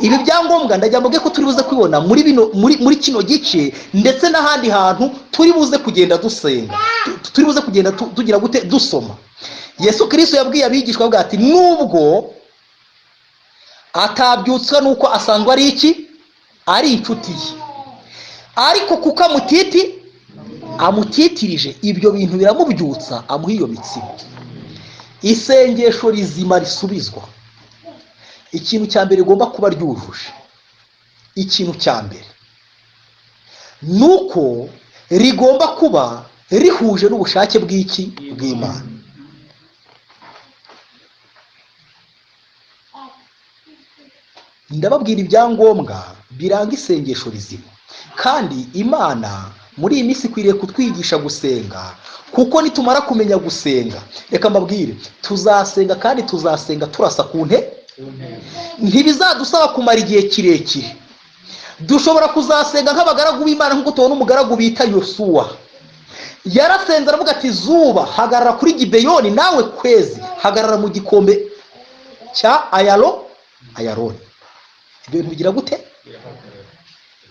Speaker 1: Ibi byangombwa ndagira ngo ko turi buze kubibona muri bino muri kino gice ndetse n'ahandi hantu turi buze kugenda dusenga, turi buze kugenda tugira gute dusoma. Yesu Kristo yabwiye abigishwa bwa ati nubwo atabyutswa nuko asanzwe ari iki, ari inshuti ye, ariko kuko amutitirije ibyo bintu biramubyutsa, amuha iyo mitsima. Isengesho rizima risubizwa, ikintu cya mbere rigomba kuba ryujuje, ikintu cya mbere nuko rigomba kuba rihuje n'ubushake bw'iki, bw'Imana. Ndababwira ibyangombwa biranga isengesho rizima, kandi Imana muri iyi minsi ikwiriye kutwigisha gusenga, kuko nitumara kumenya gusenga, reka mbabwire, tuzasenga kandi tuzasenga turasa ku nte. Ntibizadusaba kumara igihe kirekire. Dushobora kuzasenga nk'abagaragu b'Imana, nk'uko tubona umugaragu bita Yosuwa. Yarasenze aravuga ati zuba hagarara kuri Gibeyoni, nawe kwezi hagarara mu gikombe cya Ayaroni. Ibyo bintu bigira gute?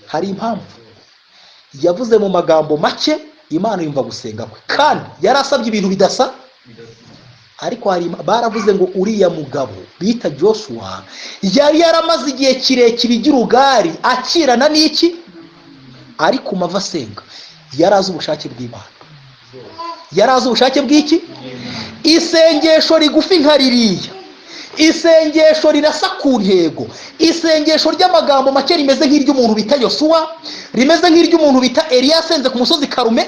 Speaker 1: Hari impamvu yavuze mu magambo make, Imana yumva gusenga kwe, kandi yarasabye ibintu bidasa. Ariko hari baravuze ngo uriya mugabo bita Joshua yari yaramaze igihe kirekire igirugari akirana n'iki, ari ku mava asenga. Yarazi ubushake bw'Imana, yarazi ubushake bw'iki. Isengesho rigufi nka ririya, isengesho rirasa ku ntego, isengesho ry'amagambo make rimeze nk'iry'umuntu bita Yosuwa, rimeze nk'iry'umuntu bita Eliya asenze ku musozi Karume,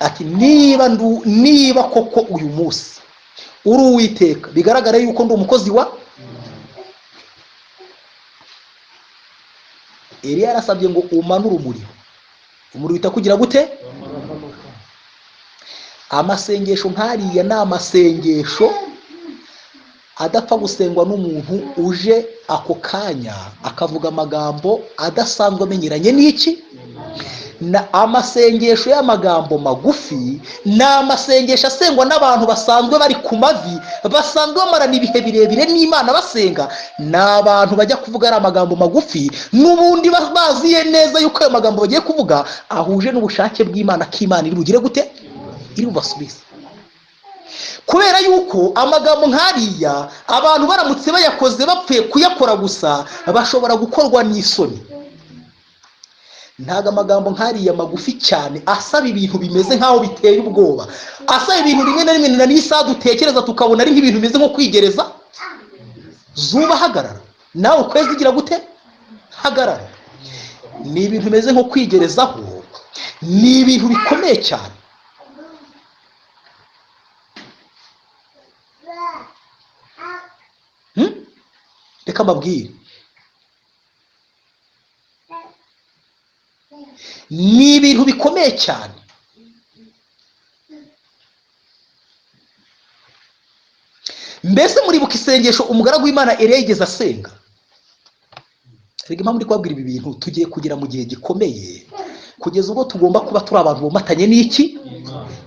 Speaker 1: ati niba koko uyu munsi uri Uwiteka, bigaragara yuko ndi umukozi wa Eliya. Yarasabye ngo umanure umuriro, umuriro uhita kugira gute? Amasengesho nk'ariya ni amasengesho adapfa gusengwa n'umuntu uje ako kanya akavuga amagambo adasanzwe amenyeranye n'iki. Na amasengesho y'amagambo magufi ni amasengesho asengwa n'abantu basanzwe bari ku mavi, basanzwe bamarana ibihe birebire n'Imana basenga. Ni abantu bajya kuvuga ari amagambo magufi, n'ubundi baziye neza yuko ayo magambo bagiye kuvuga ahuje n'ubushake bw'Imana, ko Imana iri bugire gute, iri bubasubize. Kubera yuko amagambo nk'ariya abantu baramutse bayakoze bapfuye kuyakora gusa, bashobora gukorwa n'isoni. Ntago amagambo nk'ariya magufi cyane asaba ibintu bimeze nk'aho biteye ubwoba, asaba ibintu rimwe na rimwe na n'isaha dutekereza tukabona ari nk'ibintu bimeze nko kwigereza. Zuba hagarara, nawe ukwezi igira gute, hagarara. Ni ibintu bimeze nko kwigerezaho, ni ibintu bikomeye cyane. Reka mbabwire, ni ibintu bikomeye cyane. Mbese muribuka isengesho umugaragu w'Imana Eliya yigeze asenga? Reka impamvu ndi kubabwira ibi bintu, tugiye kugera mu gihe gikomeye kugeza ubwo tugomba kuba turi abantu bomatanye n'iki,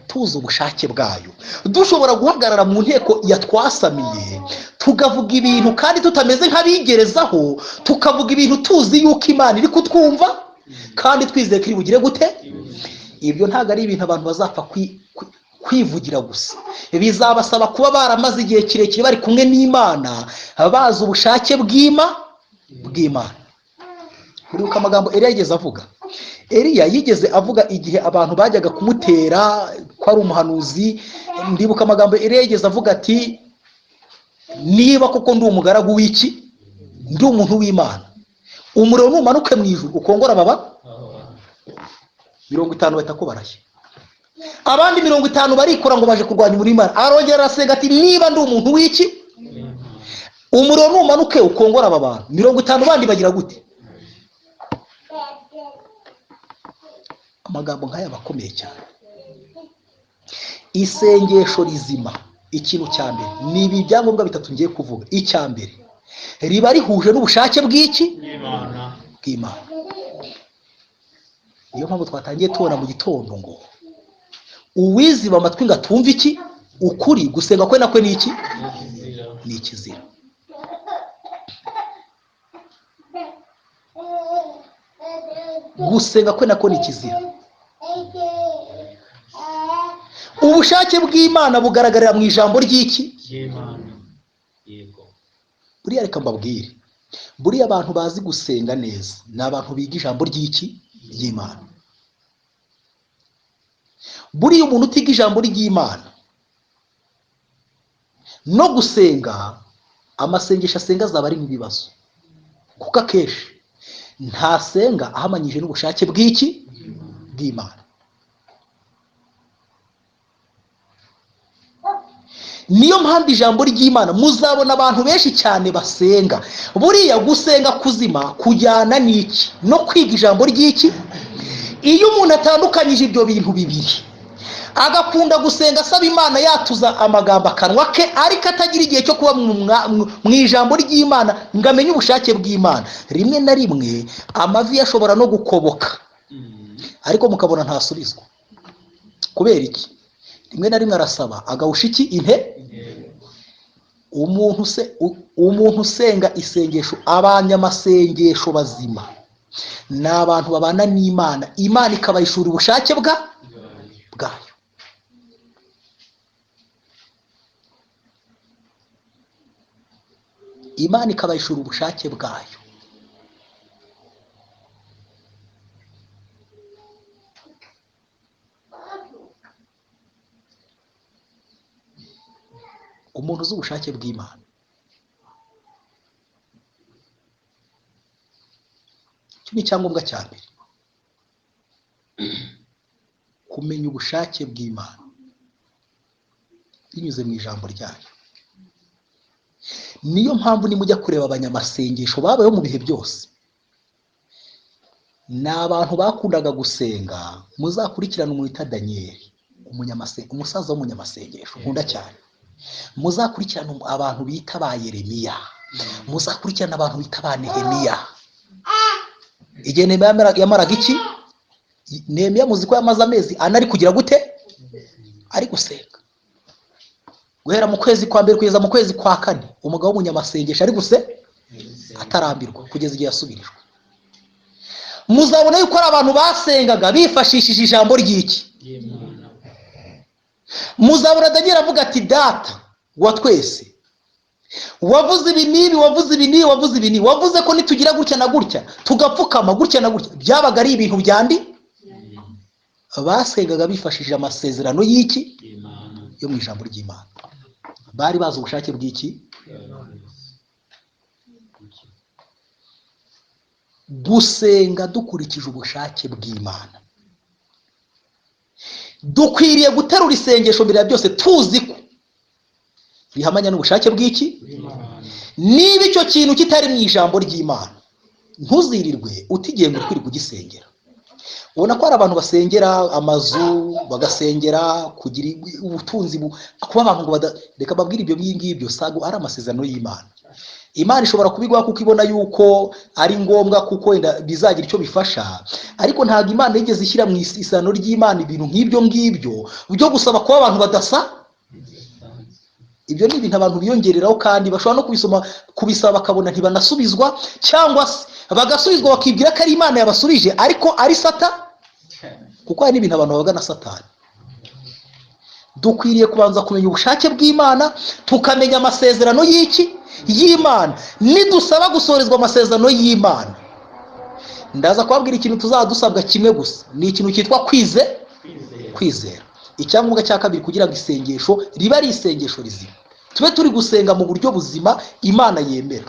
Speaker 1: tuzi ubushake bwayo, dushobora guhagarara mu nteko yatwasamiye tukavuga ibintu kandi tutameze nk'abigerezaho, tukavuga ibintu tuzi yuko Imana iri kutwumva kandi twizeye ko iri bugire gute. Ibyo ntabwo ari ibintu abantu bazapfa kwivugira gusa, bizabasaba kuba baramaze igihe kirekire bari kumwe n'Imana, bazi ubushake bw'Imana. Uribuka amagambo Eliya yigeze avuga? Eliya yigeze avuga igihe abantu bajyaga kumutera ko ari umuhanuzi. Ndibuka amagambo Eliya yigeze avuga ati niba koko ndi umugaragu w'iki, ndi umuntu w'Imana, umuriro numanuke mu ijuru ukongora baba 50 bahita ko barashya, abandi 50 barikora ngo baje kurwanya umuriro w'Imana. Arongera arasenga ati niba ndi umuntu w'iki, umuriro numanuke ukongora aba bantu 50 bandi bagira gute? Amagambo nk'aya aba akomeye cyane. Isengesho rizima, ikintu cya mbere ni ibi byangombwa bitatu ngiye kuvuga. Icya mbere, riba rihuje n'ubushake bw'iki? Bw'Imana. Niyo mpamvu twatangiye tubona mu gitondo ngo uwiziba amatwi ngo atumve iki? Ukuri, gusenga kwe nakwe ni iki? Ni ikizira. Gusenga kwe nako ni ikizira. Ubushake bw'Imana bugaragarira mu ijambo ry'iki? Buriya reka mbabwire, buriya abantu bazi gusenga neza ni abantu biga ijambo ry'iki? Ry'Imana. Buriya umuntu utiga ijambo ry'Imana no gusenga, amasengesho asenga azaba arimo ibibazo, kuko akenshi ntasenga ahamanyije n'ubushake bw'iki? Bw'Imana. Niyo mpamvu ijambo ry'Imana muzabona abantu benshi cyane basenga. Buriya gusenga kuzima kujyana n'iki? No kwiga ijambo ry'iki? Iyo umuntu atandukanyije ibyo bintu bibiri, agakunda gusenga asaba Imana yatuza amagambo akanwa ke, ariko atagira igihe cyo kuba mu ijambo ry'Imana ngo amenye ubushake bw'Imana, rimwe na rimwe amavi ashobora no gukoboka, ariko mukabona ntasubizwa. Kubera iki? Rimwe na rimwe arasaba agahusha iki? Inte. Umuntu usenga isengesho, abanyamasengesho bazima ni abantu babana n'Imana, Imana ikabayishura ubushake bwayo. Imana ikabayishura ubushake bwayo. Umuntu uzi ubushake bw'Imana, icyo ni icyangombwa cya mbere, kumenya ubushake bw'Imana binyuze mu ijambo ryayo. Niyo mpamvu nimujya kureba abanyamasengesho babayeho mu bihe byose, ni abantu bakundaga gusenga. Muzakurikirana umuntu wita Daniyeli, umusaza w'umunyamasengesho nkunda cyane. Muzakurikirana abantu bita ba Yeremiya, muzakurikirana abantu bita ba Nehemiya. Igihe Nehemiya yamaraga iki? Nehemiya muzi ko yamaze amezi ane ari kugira gute? Ari gusenga. Guhera mu kwezi kwa mbere kugeza mu kwezi kwa kane, umugabo w'umunyamasengesho ari guse atarambirwa kugeza igihe yasubirijwe. Muzabona yuko ari abantu basengaga bifashishije ijambo ry'iki? Muzabona Daniel avuga ati data wa twese wavuze ibi n'ibi, wavuze ibi n'ibi, wavuze ibi n'ibi, wavuze ko nitugira gutya na gutya tugapfukama gutya na gutya. Byabaga ari ibintu byandi basengaga bifashishije amasezerano y'iki? Yo mu ijambo ry'Imana. Bari bazi ubushake bw'iki? Gusenga dukurikije ubushake bw'Imana. Dukwiriye guterura isengesho mbere ya byose tuzi ko rihamanya n'ubushake bw'iki? Niba icyo kintu kitari mu ijambo ry'Imana, ntuzirirwe utigiye ngo ukwiriye kugisengera. Ubona ko hari abantu basengera amazu, bagasengera kugira ubutunzi, kuba abantu ngo reka babwire ibyo ngibyo sago ari amasezerano y'Imana. Imana ishobora kubiguha kuko ibona yuko ari ngombwa, kuko wenda bizagira icyo bifasha, ariko ntabwo Imana yigeze ishyira mu isano ry'Imana ibintu nk'ibyo ngibyo byo gusaba kuba abantu badasa. Ibyo ni ibintu abantu biyongereraho, kandi bashobora no kubisoma, kubisaba bakabona ntibanasubizwa, cyangwa se bagasubizwa bakibwira ko ari Imana yabasubije ariko ari Sata, kuko hari n'ibintu abantu bavuga na Satani. Dukwiriye kubanza kumenya ubushake bw'Imana, tukamenya amasezerano y'iki? Y'Imana. Nidusaba gusorezwa amasezerano y'Imana, ndaza kubabwira ikintu tuzadusabwa kimwe gusa, ni ikintu cyitwa kwizera. Icyangombwa cya kabiri kugira ngo isengesho ribe ari isengesho rizima, tube turi gusenga mu buryo buzima Imana yemera,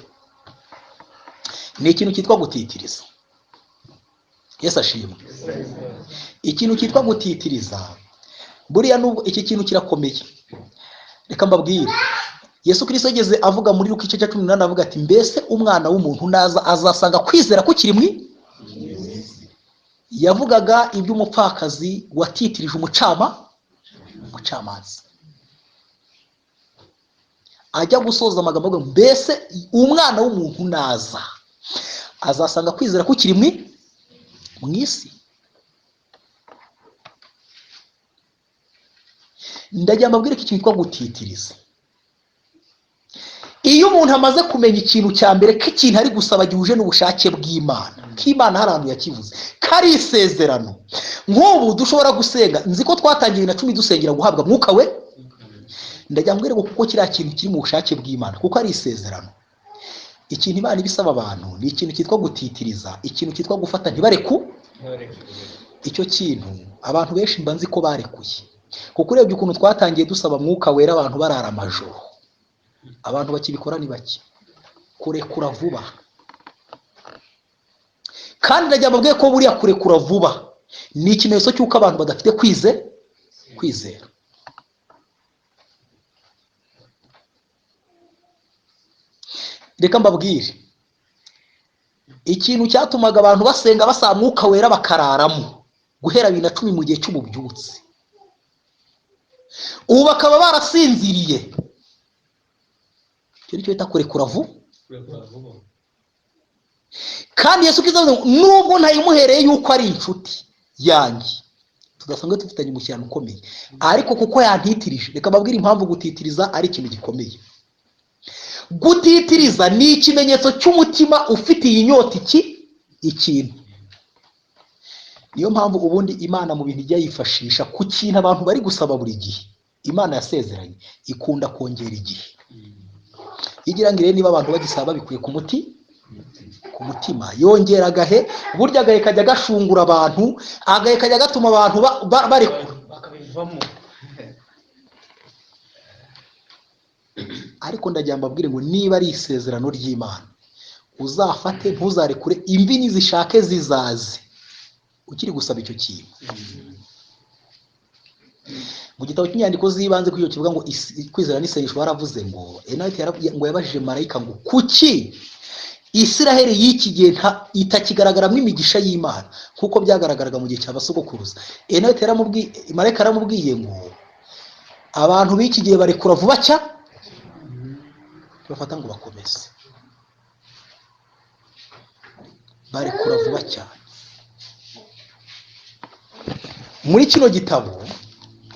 Speaker 1: ni ikintu cyitwa gutitiriza. Yesu ashimwe. Ikintu cyitwa gutitiriza, buriya nubwo iki kintu kirakomeye, reka mbabwire. Yesu Kristo yageze avuga muri Luka igice cya 18 avuga ati mbese umwana w'umuntu naza azasanga kwizera kukiri mwi? Yavugaga iby'umupfakazi watitirije umucamanza. Ajya gusoza amagambo avuga ngo, mbese umwana w'umuntu naza azasanga kwizera kukiri mu isi? Ndagira mbabwire ko ikintu cyitwa gutitiriza, iyo umuntu amaze kumenya ikintu cya mbere ko ikintu ari gusaba gihuje n'ubushake bw'Imana, ko Imana hari ahantu yakivuze, ko ari isezerano. Nk'ubu dushobora gusenga, nzi ko twatangiye 2010 dusengera guhabwa mwuka we. Ndagira mbwire ngo kuko kiriya kintu kiri mu bushake bw'Imana, kuko ari isezerano. Ikintu Imana ibisaba abantu ni ikintu cyitwa gutitiriza, ikintu cyitwa gufata ntibareku. Icyo kintu abantu benshi mba nzi ko barekuye, kuko urebye ukuntu twatangiye dusaba mwuka wera abantu barara amajoro, abantu bakibikora ni bake. Kurekura vuba, kandi ndagira mbabwiye ko buriya kurekura vuba ni ikimenyetso cy'uko abantu badafite kwizera. Reka mbabwire ikintu cyatumaga abantu basenga basaba mwuka wera bakararamo guhera 2010 mu gihe cy'ububyutse, ubu bakaba barasinziriye. Icyo nicyo bita kurekura vuba. Kandi Yesu Kristo avuze ngo, nubwo ntayimuhereye yuko ari inshuti yanjye, tudasanzwe dufitanye umushyikirano ukomeye, ariko kuko yantitirije. Reka mbabwire impamvu gutitiriza ari ikintu gikomeye. Gutitiriza ni ikimenyetso cy'umutima ufitiye inyota ikintu. Niyo mpamvu ubundi Imana mu bintu ijya yifashisha ku kintu abantu bari gusaba buri gihe, Imana yasezeranye ikunda kongera igihe. Igira ngo irebe niba abantu bagisaba babikuye ku muti, ku mutima, yongera agahe. Burya agahe kajya gashungura abantu, agahe kajya gatuma abantu barekura
Speaker 2: bakabivamo.
Speaker 1: Ariko ndagira mbabwire ngo niba ari isezerano ry'Imana, uzafate ntuzarekure, imvi nizishake zizaze ukiri gusaba icyo kintu. Mu gitabo cy'inyandiko z'ibanze kuri icyo kivuga ngo kwizera n'isengesho, baravuze ngo Enayiti ngo yabajije marayika ngo kuki Isiraheli y'iki gihe itakigaragaramo imigisha y'Imana nk'uko byagaragaraga mu gihe cya basogokuruza. Enayiti marayika yaramubwiye ngo abantu b'iki gihe barekura vuba cya bafata ngo bakomeze, barekura vuba cyane. Muri kino gitabo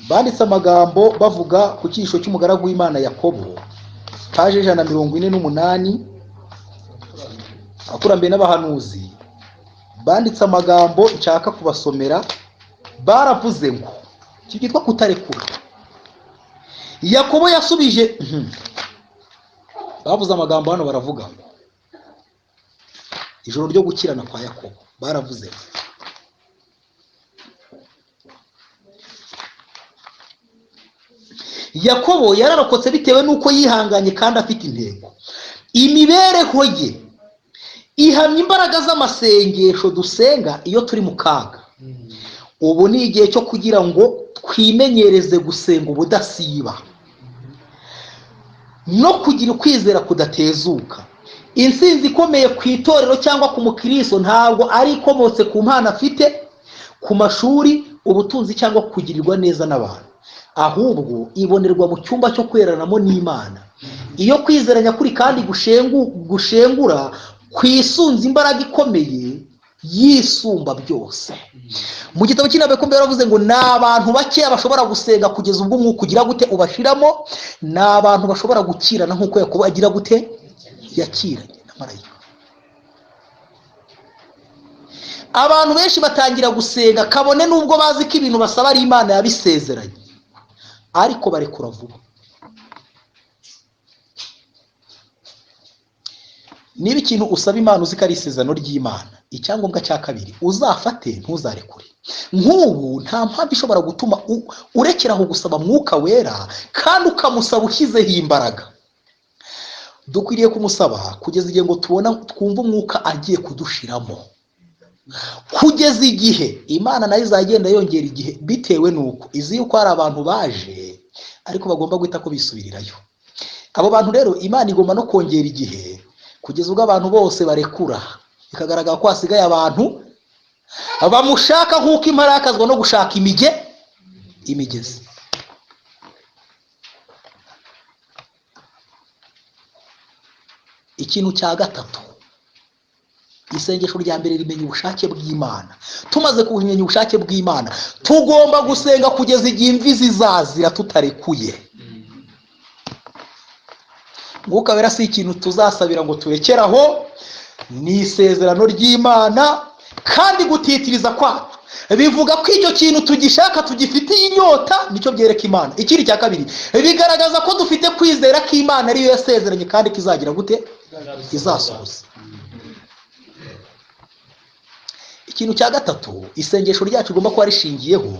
Speaker 1: banditse amagambo bavuga ku cyigisho cy'umugaragu w'Imana Yakobo, paje 148, abakurambere n'abahanuzi banditse amagambo nshaka kubasomera. Baravuze ngo iki cyitwa kutarekura. Yakobo yasubije, bavuze amagambo hano baravuga ngo ijoro ryo gukirana kwa Yakobo, baravuze ngo Yakobo yararokotse bitewe n'uko yihanganye kandi afite intego. Imibereho ye ihamya imbaraga z'amasengesho dusenga iyo turi mu kaga. Ubu ni igihe cyo kugira ngo twimenyereze gusenga ubudasiba no kugira ukwizera kudatezuka. Intsinzi ikomeye ku itorero cyangwa ku mukristo ntabwo ari ikomotse ku mpano afite, ku mashuri, ubutunzi cyangwa kugirirwa neza n'abantu, ahubwo ibonerwa mu cyumba cyo kweranamo n'Imana. Iyo kwizera nyakuri kandi gushengura kwisunza imbaraga ikomeye yisumba byose. Mu gitabo cy'Intabekumbe yaravuze ngo ni abantu bakeya bashobora gusenga kugeza ubwo umwuka ugira gute ubashiramo, ni abantu bashobora gukirana nk'uko Yakobo agira gute yakiranye na marayika. Abantu benshi batangira gusenga kabone n'ubwo bazi ko ibintu basaba ari Imana yabisezeranye, ariko barekura vuba. Niba ikintu usaba Imana uzi ko ari isezerano ry'Imana, icyangombwa cya kabiri uzafate ntuzarekure. Nk'ubu nta mpamvu ishobora gutuma urekeraho gusaba mwuka wera kandi ukamusaba ushyizeho imbaraga. Dukwiriye kumusaba kugeza igihe ngo tubona twumva umwuka agiye kudushiramo, kugeza igihe Imana nayo izagenda yongera igihe, bitewe n'uko izi yuko hari abantu baje ariko bagomba guhita ko bisubirirayo. Abo bantu rero Imana igomba no kongera igihe kugeza ubwo abantu bose barekura, bikagaragara ko hasigaye abantu. Bamushaka nk'uko imparakazwa no gushaka imigezi. Ikintu cya gatatu, isengesho rya mbere rimenya ubushake bw'Imana. Tumaze kumenya ubushake bw'Imana, tugomba gusenga kugeza igihe imvi zizazira tutarekuye. Mwuka Wera si ikintu tuzasabira ngo turekeraho, ni isezerano ry'Imana. Kandi gutitiriza kwacu bivuga ko icyo kintu tugishaka, tugifitiye inyota, nicyo byereka Imana. Ikindi cya kabiri, bigaragaza ko dufite kwizera ko Imana ariyo yasezeranye kandi kizagira gute? Izasohoza. Ikintu cya gatatu isengesho ryacu rigomba kuba rishingiyeho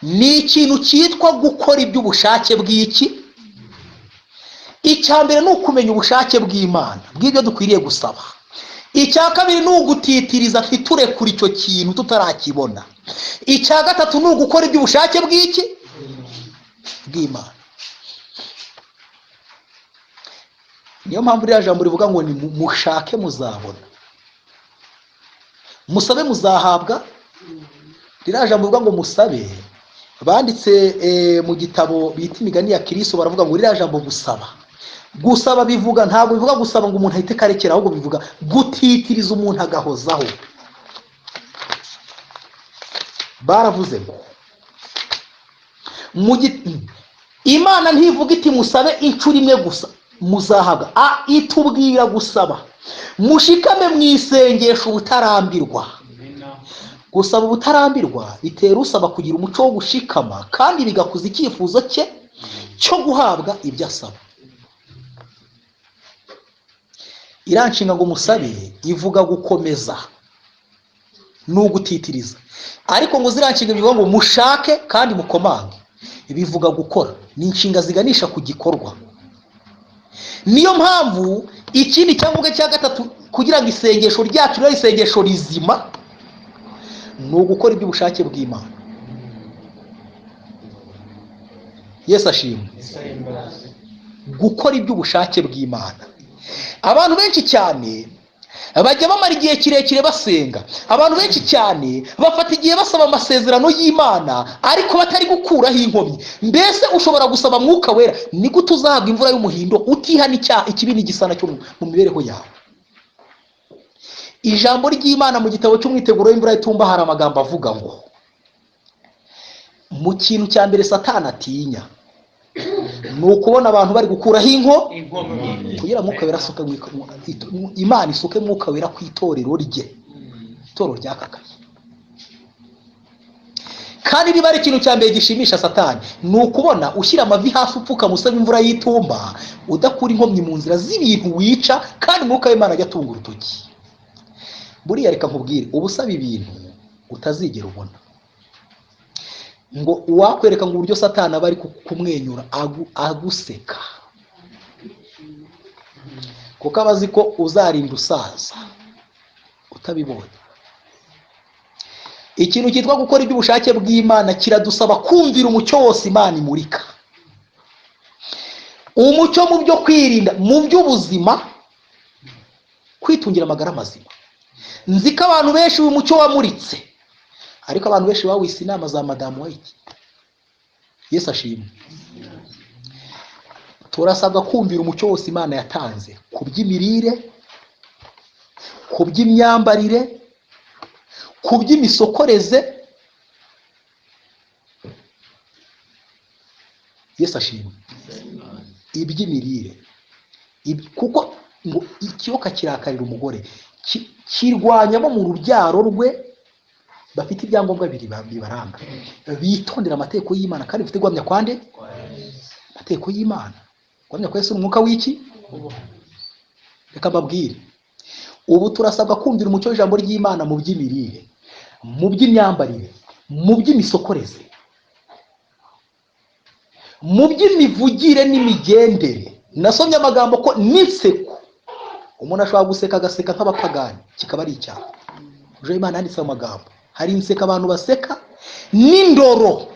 Speaker 1: ni ikintu cyitwa gukora iby'ubushake bw'iki. Icya mbere ni ukumenya ubushake bw'Imana bw'ibyo dukwiriye gusaba. Icya kabiri ni ugutitiriza ntiturekure icyo kintu tutarakibona. Icya gatatu ni ugukora iby'ubushake bw'iki? Bw'Imana. Niyo mpamvu ririya jambo rivuga ngo ni mushake muzabona, musabe muzahabwa. Ririya jambo rivuga ngo musabe, banditse mu gitabo bita Imigani ya Kristo, baravuga ngo ririya jambo gusaba, gusaba bivuga, ntabwo bivuga gusaba ngo umuntu ahite karekera, ahubwo bivuga gutitiriza umuntu agahozaho. Baravuze ngo Imana ntivuga iti musabe inshuro imwe gusa muzahabwa, itubwira gusaba mushikame mu isengesho ubutarambirwa. Gusaba ubutarambirwa bitera usaba kugira umuco wo gushikama, kandi bigakuza icyifuzo cye cyo guhabwa ibyo asaba. Iranshinga ngo musabe ivuga gukomeza n'ugutitiriza, ariko ngo ziranshinga bivuga ngo mushake kandi mukomange, bivuga gukora. Ni inshinga ziganisha ku gikorwa. Niyo mpamvu ikindi cyangombwa cya gatatu kugira ngo isengesho ryacu ribe isengesho rizima ni ugukora iby'ubushake bw'Imana. Yesu ashimwe. Gukora iby'ubushake bw'Imana. Abantu benshi cyane bajya bamara igihe kirekire basenga, abantu benshi cyane bafata igihe basaba amasezerano y'Imana ariko batari gukuraho inkomyi. Mbese ushobora gusaba Mwuka Wera, ni gute uzahabwa imvura y'umuhindo utihana icyaha, ikibi n'igisana cyo mu mibereho yawe? Ijambo ry'Imana mu gitabo cy'umwiteguro w'imvura y'itumba hari amagambo avuga ngo mu kintu cya mbere Satani atinya ni ukubona abantu bari gukuraho inkomyi, kugira Mwuka Wera asuke, Imana isuke Mwuka Wera ku itorero rye, itorero ryakakaye. Kandi niba ari ikintu cya mbere gishimisha Satani ni ukubona ushyira amavi hasi upfuka musaba imvura y'itumba, udakura inkomyi mu nzira z'ibintu wica, kandi Mwuka w'Imana ajya atunga urutoki. Buriya reka nkubwire, uba usaba ibintu utazigera ubona. Ngo uwakwereka ngo uburyo Satani aba ari kumwenyura aguseka, kuko aba azi ko uzarinda usaza utabibonye. Ikintu cyitwa gukora iby'ubushake bw'Imana kiradusaba kumvira umucyo wose Imana imurika, umucyo mu byo kwirinda, mu by'ubuzima, kwitungira amagara mazima. Nzi ko abantu benshi uyu mucyo wamuritse, ariko abantu benshi bawise inama za Madamu White. Yesu ashimwe. Turasabwa kumvira umucyo wose Imana yatanze ku by'imirire, ku by'imyambarire, ku by'imisokoreze. Yesu ashimwe. Iby'imirire, kuko ngo ikiyoka kirakarira umugore, kirwanya bo mu rubyaro rwe bafite ibyangombwa bibaranga, bitondera amategeko y'Imana kandi bafite guhamya kwande amategeko y'Imana. Guhamya kwa Yesu umwuka w'iki? Reka mbabwire, ubu turasabwa kumvira umucyo w'ijambo ry'Imana mu by'imirire, mu by'imyambarire, mu by'imisokoreze, mu by'imivugire n'imigendere. Nasomye amagambo ko n'inseko umuntu ashobora guseka agaseka nk'abapagani kikaba ari icyaha. Ejo Imana yanditse amagambo, hari inseka abantu baseka n'indoro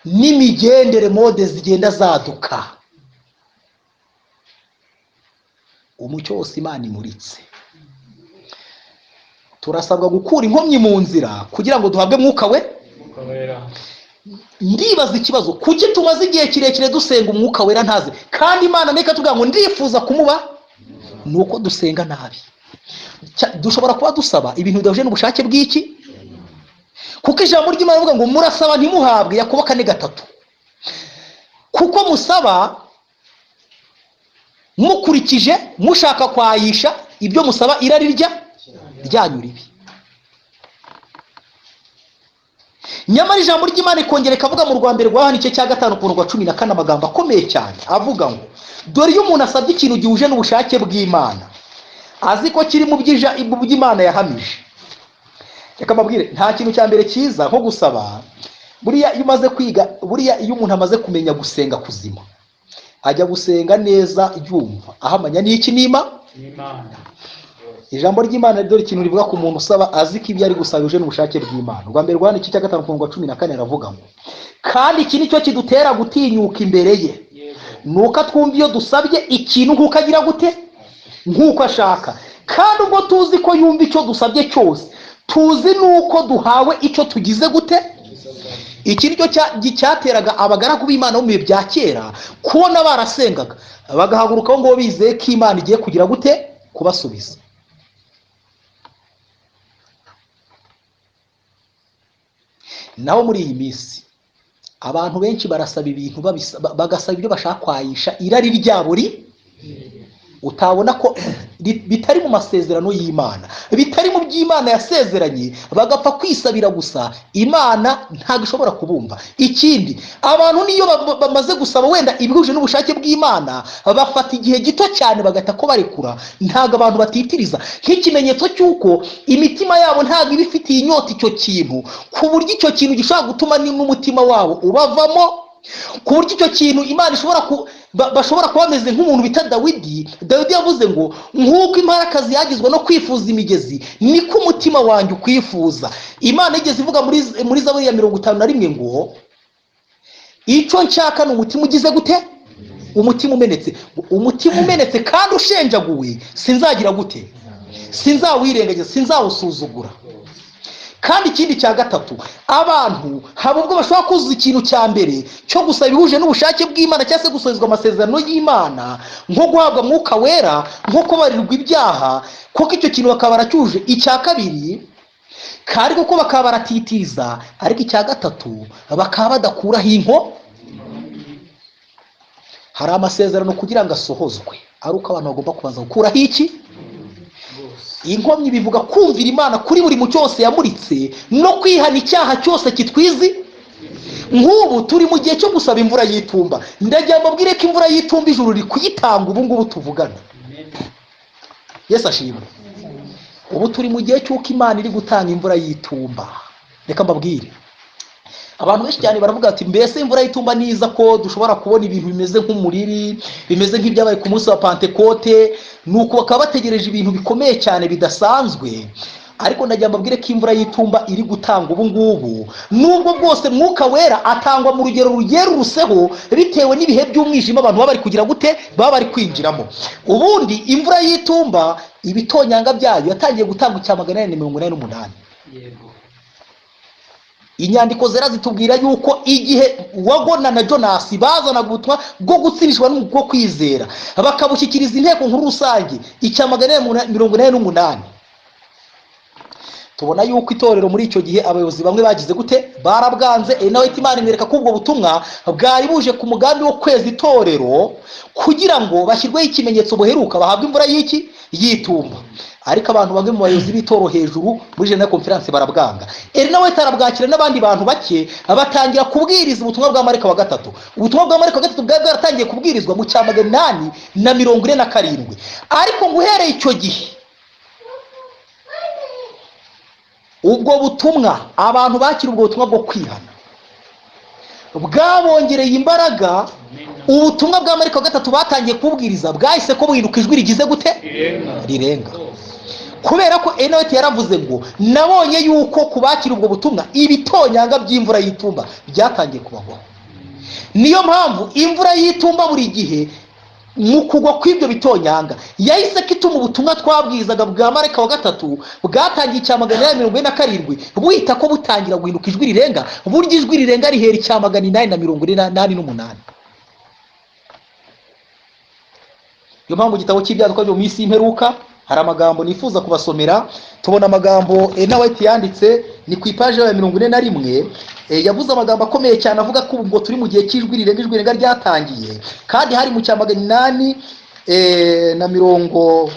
Speaker 1: n'imigendere, mode zigenda zaduka. Umucyo wose Imana imuritse. Turasabwa gukura inkomyi mu nzira kugira ngo duhabwe Mwuka we. Ndibaza ikibazo, kuki tumaze igihe kirekire dusenga Umwuka Wera ntaze, kandi Imana neka tuvuga ngo ndifuza kumuba? Nuko dusenga nabi. Dushobora kuba dusaba ibintu bidahuje n'ubushake bw'iki, kuko ijambo ry'Imana rivuga ngo murasaba ntimuhabwe, Yakobo 4:3, kuko musaba mukurikije mushaka kwayisha ibyo musaba irari ryanyu ribi. Nyamara ijambo ry'Imana rikongera rikavuga mu rwa mbere rwa Yohana igice cya 5 ku murongo wa 14 amagambo akomeye cyane avuga ngo dore iyo umuntu asabye ikintu gihuje n'ubushake bw'Imana azi ko kiri mu by'Imana yahamije. Reka mbabwire, nta kintu cya mbere cyiza nko gusaba. Buriya iyo umaze kwiga, buriya iyo umuntu amaze kumenya gusenga kuzima, ajya gusenga neza yumva ahamanya n'iki n'Imana. Ijambo ry'Imana dore ikintu rivuga ku muntu usaba azi ko ibyo ari gusaba bihuje n'ubushake bw'Imana. Rwa mbere rwa Yohana igice cya 5 ku murongo wa 14 aravuga ngo kandi iki nicyo kidutera gutinyuka imbere ye, nuko atwumva iyo dusabye ikintu nk'uko agira gute, nk'uko ashaka. Kandi ubwo tuzi ko yumva icyo dusabye cyose, tuzi nuko duhawe icyo tugize gute. Iki nicyo cyateraga abagaragu b'Imana bo mu bihe bya kera kubona barasengaga bagahaguruka ngo bizeye ko Imana igiye kugira gute, kubasubiza. Naho muri iyi minsi abantu benshi barasaba ibintu bagasaba ibyo bashaka kwayisha irari ryabo utabona ko bitari mu masezerano y'Imana, bitari mu by'Imana yasezeranye, bagapfa kwisabira gusa. Imana ntabwo ishobora kubumva. Ikindi, abantu niyo bamaze gusaba wenda ibihuje n'ubushake bw'Imana, bafata igihe gito cyane bagahita ko barekura. Ntabwo abantu batitiriza, nk'ikimenyetso cy'uko imitima yabo ntabwo iba ifitiye inyota icyo kintu, ku buryo icyo kintu gishobora gutuma n'umutima wabo ubavamo, ku buryo icyo kintu Imana ishobora bashobora kuba bameze nk'umuntu bita Dawidi. Dawidi yavuze ngo nk'uko imparakazi yagizwe no kwifuza imigezi, niko umutima wanjye ukwifuza. Imana igeze ivuga muri Zaburi ya 51 ngo icyo nshaka ni umutima ugize gute, umutima umenetse. Umutima umenetse kandi ushenjaguwe sinzagira gute, sinzawirengagiza, sinzawusuzugura. Kandi ikindi cya gatatu, abantu haba ubwo bashobora kuzuza ikintu cya mbere cyo gusaba ibihuje n'ubushake bw'Imana cyangwa se gusubizwa amasezerano y'Imana, nko guhabwa Mwuka Wera, nko kubabarirwa ibyaha, kuko icyo kintu bakaba baracyuje. Icya kabiri kandi kuko bakaba baratitiza, ariko icya gatatu bakaba badakuraho inko. Hari amasezerano kugira ngo asohozwe ari uko abantu bagomba kubanza gukuraho iki? Inkomyi. Bivuga kumvira Imana kuri buri mucyo wose yamuritse no kwihana icyaha cyose kitwizi. Nk'ubu turi mu gihe cyo gusaba imvura y'itumba. Ndagira mbabwire ko imvura y'itumba ijuru riri kuyitanga ubu ngubu tuvugana. Yesu ashimwe. Ubu turi mu gihe cy'uko Imana iri gutanga imvura y'itumba. Reka mbabwire, abantu benshi cyane baravuga ati mbese imvura y'itumba niza ko dushobora kubona ibintu bimeze nk'umuriri, bimeze nk'ibyabaye ku munsi wa Pantekote, nuko bakaba bategereje ibintu bikomeye cyane bidasanzwe. Ariko ndagira mbabwire ko imvura y'itumba iri gutanga ubu ngubu, nubwo bwose Mwuka Wera atangwa mu rugero rugeruruseho bitewe n'ibihe by'umwijima abantu baba bari kugira gute, baba bari kwinjiramo. Ubundi imvura y'itumba ibitonyanga byayo yatangiye gutangwa icya 488.
Speaker 2: Yego.
Speaker 1: Inyandiko zera zitubwira yuko igihe Wagona na Jonas bazanaga ubutumwa bwo gutsindishwa bwo kwizera bakabushyikiriza inteko nkuru rusange icya 488, tubona yuko itorero muri icyo gihe abayobozi bamwe bagize gute, barabwanze. Nawe Imana imwereka ko ubwo butumwa bwari buje ku mugambi wo kweza itorero kugira ngo bashyirweho ikimenyetso buheruka, bahabwe imvura y'iki, y'itumba. Ariko abantu bamwe mu bayobozi b'itoro hejuru muri General Conference barabwanga. Ellen White arabwakira n'abandi bantu bake, batangira kubwiriza ubutumwa bwa Marika wa gatatu. Ubutumwa bwa Marika wa gatatu bwari bwaratangiye kubwirizwa mu cya 847, ariko ngo uhereye icyo gihe ubwo butumwa abantu bakira ubwo butumwa bwo kwihana bwabongereye imbaraga. Ubutumwa bwa Marika wa gatatu batangiye kubwiriza bwahise ko buhinduka ijwi rigize gute, rirenga. Kubera ko Ellen White yaravuze ngo nabonye yuko kubakira ubwo butumwa ibitonyanga by'imvura y'itumba byatangiye kubagwaho. Niyo mpamvu imvura y'itumba buri gihe Mu kugwa kw'ibyo bitonyanga yahise kituma ubutumwa twabwizaga bwa marayika wa gatatu bwatangiye icya 847 buhita ko butangira guhinduka ijwi rirenga. Burya ijwi rirenga rihera icya 888. Niyo mpamvu mu gitabo cy'ibyaduka byo mu minsi y'imperuka hari amagambo nifuza kubasomera. Tubona amagambo Ellen White yanditse, ni ku ipaji ya 41. Yavuze amagambo akomeye cyane avuga ko ubwo turi mu gihe cy'ijwi rirenga, ijwi rirenga ryatangiye kandi hari mu cya magana inani na mirongo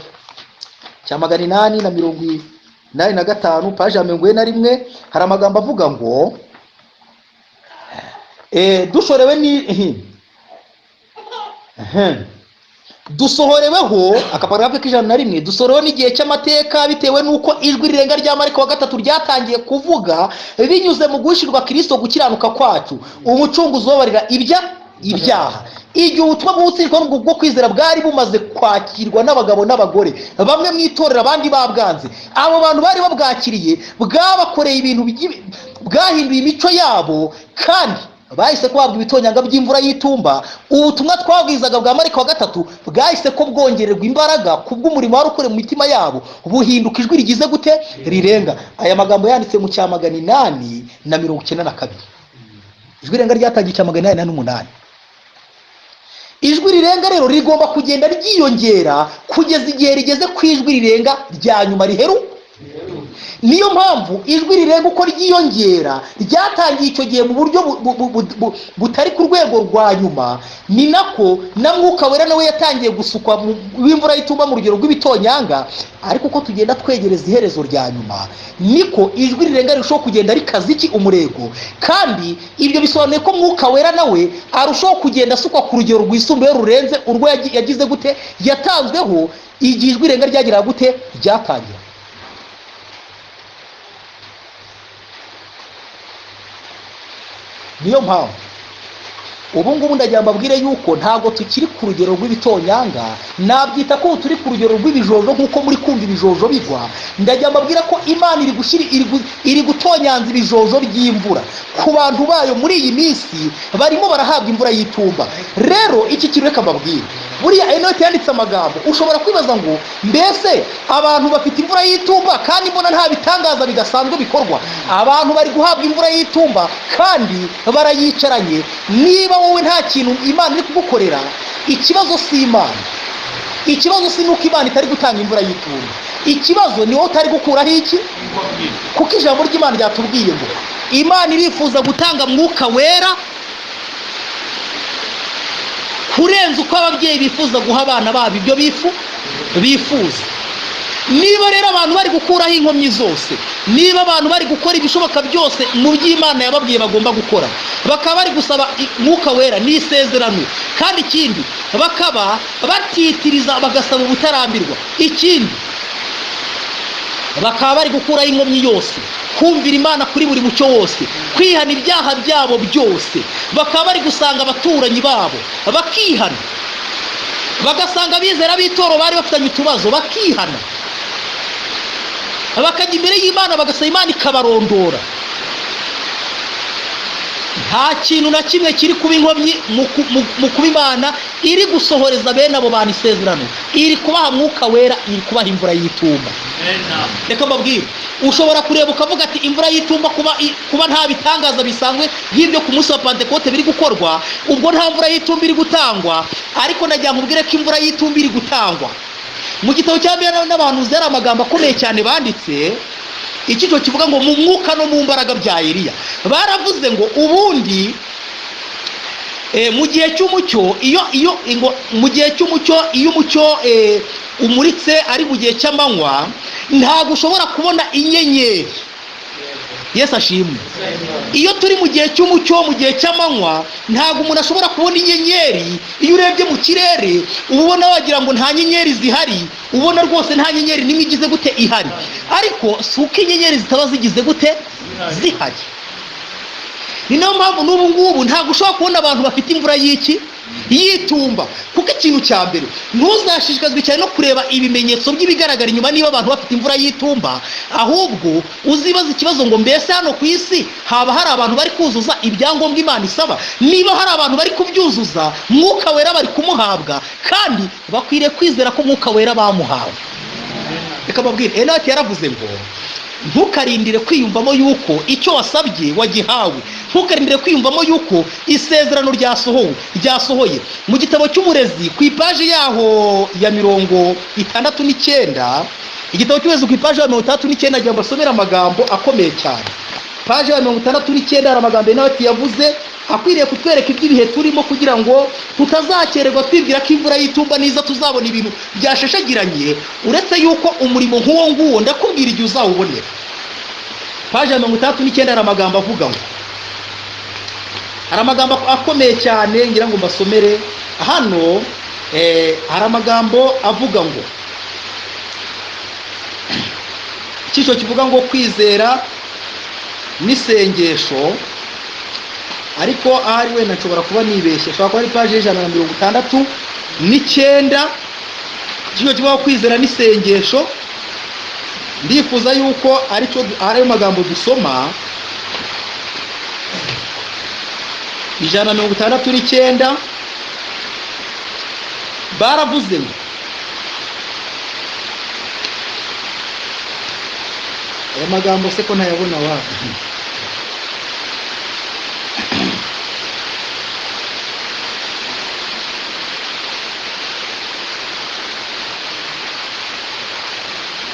Speaker 1: cya 885, paji ya 41. Hari amagambo avuga ngo dushorewe ni dusohoreweho, akaparagrafe k'101, dusohoreweho n'igihe cy'amateka bitewe n'uko ijwi rirenga rya marayika wa gatatu ryatangiye kuvuga binyuze mu guhishurwa Kristo gukiranuka kwacu, umucunguzi ubabarira ibyaha. Igihe ubutumwa bw'ubutsindwa bwo kwizera bwari bumaze kwakirwa n'abagabo n'abagore bamwe mu itorero, abandi babwanze. Abo bantu bari babwakiriye bwabakoreye ibintu bwahinduye imico yabo, kandi bahise kuhabwa ibitonyanga by'imvura y'itumba. Ubutumwa twabwizaga bwa marayika wa gatatu bwahise ko bwongererwa imbaraga kubw'umurimo wari ukorewe mu mitima yabo, buhinduka ijwi rigize gute? Rirenga. Aya magambo yanditse mu cya 892. Ijwi rirenga ryatangiye icya 808. Ijwi rirenga rero rigomba kugenda ryiyongera kugeza igihe rigeze ku ijwi rirenga rya nyuma riheruka. Niyo mpamvu ijwi rirenga uko ryiyongera ryatangiye icyo gihe mu buryo butari ku rwego rwa nyuma, ni nako na Mwuka Wera nawe yatangiye gusukwa w'imvura y'itumba mu rugero rw'ibitonyanga. Ariko uko tugenda twegereza iherezo rya nyuma, niko ijwi rirenga rirushaho kugenda rikaza iki? Umurego. Kandi ibyo bisobanuye ko Mwuka Wera nawe arushaho kugenda asukwa ku rugero rwisumbuye rurenze urwo yagize gute? Yatanzweho igihe ijwi rirenga ryageraga gute? Ryatangira. Niyo mpamvu ubu ngubu ndagira mbabwire yuko ntabwo tukiri ku rugero rw'ibitonyanga, nabyita ko turi ku rugero rw'ibijojo, nk'uko muri kumva ibijojo bigwa. Ndagira mbabwire ko Imana iri gutonyanza ibijojo by'imvura ku bantu bayo muri iyi minsi, barimo barahabwa imvura y'itumba. Rero iki kintu reka mbabwire, buriya Enote yanditse amagambo, ushobora kwibaza ngo mbese abantu bafite imvura y'itumba kandi mbona nta bitangaza bidasanzwe bikorwa? Abantu bari guhabwa imvura y'itumba kandi barayicaranye. Niba wowe nta kintu Imana iri kugukorera, ikibazo si Imana, ikibazo si nuko Imana itari gutanga imvura y'itumba, ikibazo ni wowe utari gukuraho iki? Kuko ijambo ry'Imana ryatubwiye ngo Imana irifuza gutanga Mwuka Wera kurenza uko ababyeyi bifuza guha abana babo ibyo bifuza. Niba rero abantu bari gukuraho inkomyi zose, niba abantu bari gukora ibishoboka byose mu by'Imana yababwiye bagomba gukora, bakaba bari gusaba Mwuka Wera n'isezerano, kandi ikindi bakaba batitiriza bagasaba ubutarambirwa, ikindi bakaba bari gukuraho inkomyi yose, kumvira Imana kuri buri mucyo wose, kwihana ibyaha byabo byose, bakaba bari gusanga abaturanyi babo bakihana, bagasanga abizera b'itoro bari bafitanye utubazo bakihana, bakajya imbere y'Imana bagasaba Imana ikabarondora. Nta kintu na kimwe kiri kuba inkomyi mu kuba Imana iri gusohoreza bene abo bantu isezerano, iri kubaha Mwuka Wera, iri kubaha imvura y'itumba. Reka mbabwire, ushobora kureba ukavuga ati imvura y'itumba kuba nta bitangaza bisanzwe nk'ibyo ku munsi wa Pentekote biri gukorwa, ubwo nta mvura y'itumba iri gutangwa. Ariko nagira ngo mbwire ko imvura y'itumba iri gutangwa. Mu gitabo cya Bibiliya n'abahanuzi hari amagambo akomeye cyane banditse, icyiciro kivuga ngo mu mwuka no mu mbaraga bya Eliya. Baravuze ngo ubundi mu gihe cy'umucyo, iyo iyo ngo mu gihe cy'umucyo, iyo umucyo umuritse ari mu gihe cy'amanywa, ntabwo ushobora kubona inyenyeri. Yesu ashimwe. Iyo turi mu gihe cy'umucyo, mu gihe cy'amanywa, ntabwo umuntu ashobora kubona inyenyeri. Iyo urebye mu kirere uba ubona wagira ngo nta nyenyeri zihari, ubona rwose nta nyenyeri n'imwe igize gute ihari. Ariko si uko inyenyeri zitaba zigize gute zihari. Ni nayo mpamvu n'ubu ngubu ntabwo ushobora kubona abantu bafite imvura y'iki? Y'itumba. Kuko ikintu cya mbere, ntuzashishikazwe cyane no kureba ibimenyetso by'ibigaragara inyuma niba abantu bafite imvura y'itumba, ahubwo uzibaza ikibazo ngo mbese hano ku isi haba hari abantu bari kuzuza ibyangombwa Imana isaba? Niba hari abantu bari kubyuzuza, Mwuka Wera bari kumuhabwa, kandi bakwiriye kwizera ko Mwuka Wera bamuhawe. Reka mbabwire, Enati yaravuze ngo ntukarindire kwiyumvamo yuko icyo wasabye wagihawe, ntukarindire kwiyumvamo yuko isezerano ryasohowe ryasohoye. Mu gitabo cy'Umurezi ku ipaji yaho ya 69, igitabo cy'Umurezi ku ipaji ya 69, agira ngo asomere amagambo akomeye cyane. Paji ya 69 hari amagambo Enati yavuze akwiriye kutwereka iby'ibihe turimo, kugira ngo tutazakererwa twibwira ko imvura y'itumba niza tuzabona ibintu byashashagiranye. Uretse yuko umurimo nk'uwo nguwo ndakubwira igihe uzawubonera. Paji ya 69 hari amagambo avuga ngo, hari amagambo akomeye cyane ngira ngo mbasomere hano. Hari amagambo avuga ngo, icyiciro kivuga ngo kwizera n'isengesho, ariko ahari wenda nshobora kuba nibeshye, ashobora kuba ari paji 169, icyiciro kivuga ngo kwizera n'isengesho. Ndifuza yuko aricyo ari ayo magambo dusoma, 169. Baravuze ngo aya magambo se ko ntayabona wa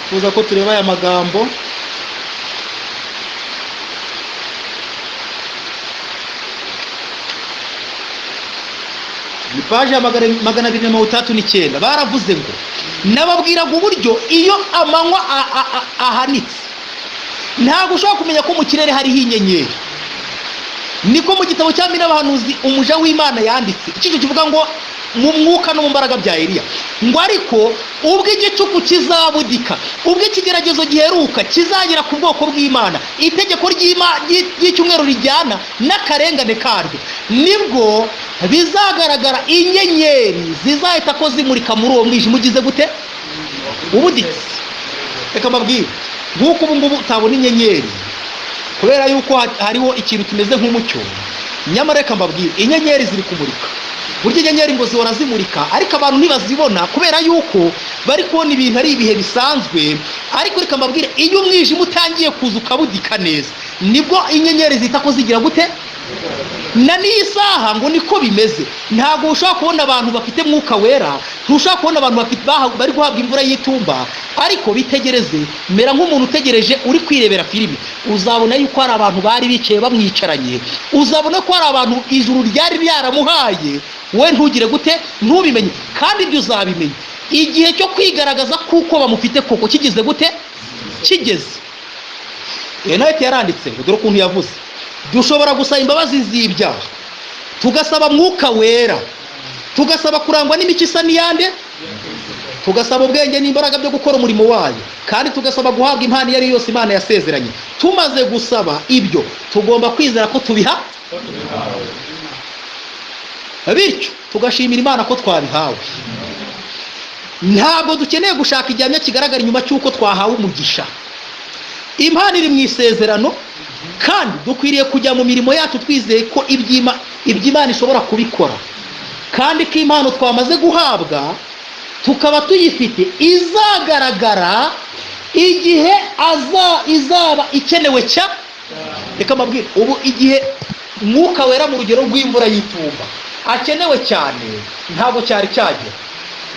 Speaker 1: tuza ko tureba aya magambo. Ni paji ya 239. Baravuze ngo nababwiraga uburyo iyo amanywa ahanitse ntabwo ushobora kumenya ko mu kirere hariho inyenyeri. Niko mu gitabo cya N'abahanuzi umuja w'Imana yanditse icyiciro kivuga ngo mu mwuka no mu mbaraga bya Eliya, ngo ariko ubwo igicuku kizabudika, ubwo ikigeragezo giheruka kizagera ku bwoko bw'Imana, itegeko ry'icyumweru rijyana n'akarengane karyo, nibwo bizagaragara inyenyeri zizahita ko zimurika muri uwo mwijima ugize gute? Ubuditse. Reka mbabwire, nk'uko ubu ngubu utabona inyenyeri kubera yuko hariho ikintu kimeze nk'umucyo, nyamara reka mbabwire, inyenyeri ziri kumurika. Burya inyenyeri ngo zihora zimurika, ariko abantu ntibazibona kubera yuko bari kubona ibintu ari ibihe bisanzwe. Ariko reka mbabwire, iyo umwijima utangiye kuza ukabudika neza, nibwo inyenyeri zita ko zigira gute? Na n'iyi saha ngo niko bimeze. Ntabwo ushobora kubona abantu bafite Mwuka Wera, ntushobora kubona abantu bari guhabwa imvura y'itumba, ariko bitegereze, mera nk'umuntu utegereje uri kwirebera filime, uzabona yuko hari abantu bari bicaye bamwicaranye, uzabona ko hari abantu ijuru ryari ryaramuhaye, we ntugire gute? Ntubimenye. Kandi ibyo uzabimenya igihe cyo kwigaragaza kuko bamufite koko kigize gute? Kigeze. Enayiti yaranditse ngo dore ukuntu yavuze, dushobora gusaba imbabazi z'ibyaha, tugasaba Mwuka Wera, tugasaba kurangwa n'imico isa n'iyande, tugasaba ubwenge n'imbaraga byo gukora umurimo wayo, kandi tugasaba guhabwa impano iyo ari yose Imana yasezeranye. Tumaze gusaba ibyo, tugomba kwizera ko tubiha, bityo tugashimira Imana ko twabihawe. Ntabwo dukeneye gushaka igihamya kigaragara inyuma cy'uko twahawe umugisha. Impano iri mu isezerano, kandi dukwiriye kujya mu mirimo yacu twizeye ko iby'Imana ishobora kubikora, kandi ko impano twamaze guhabwa tukaba tuyifite izagaragara igihe izaba ikenewe cya. Reka mbabwire, ubu igihe Mwuka Wera mu rugero rw'imvura y'itumba akenewe cyane ntabwo cyari cyagera.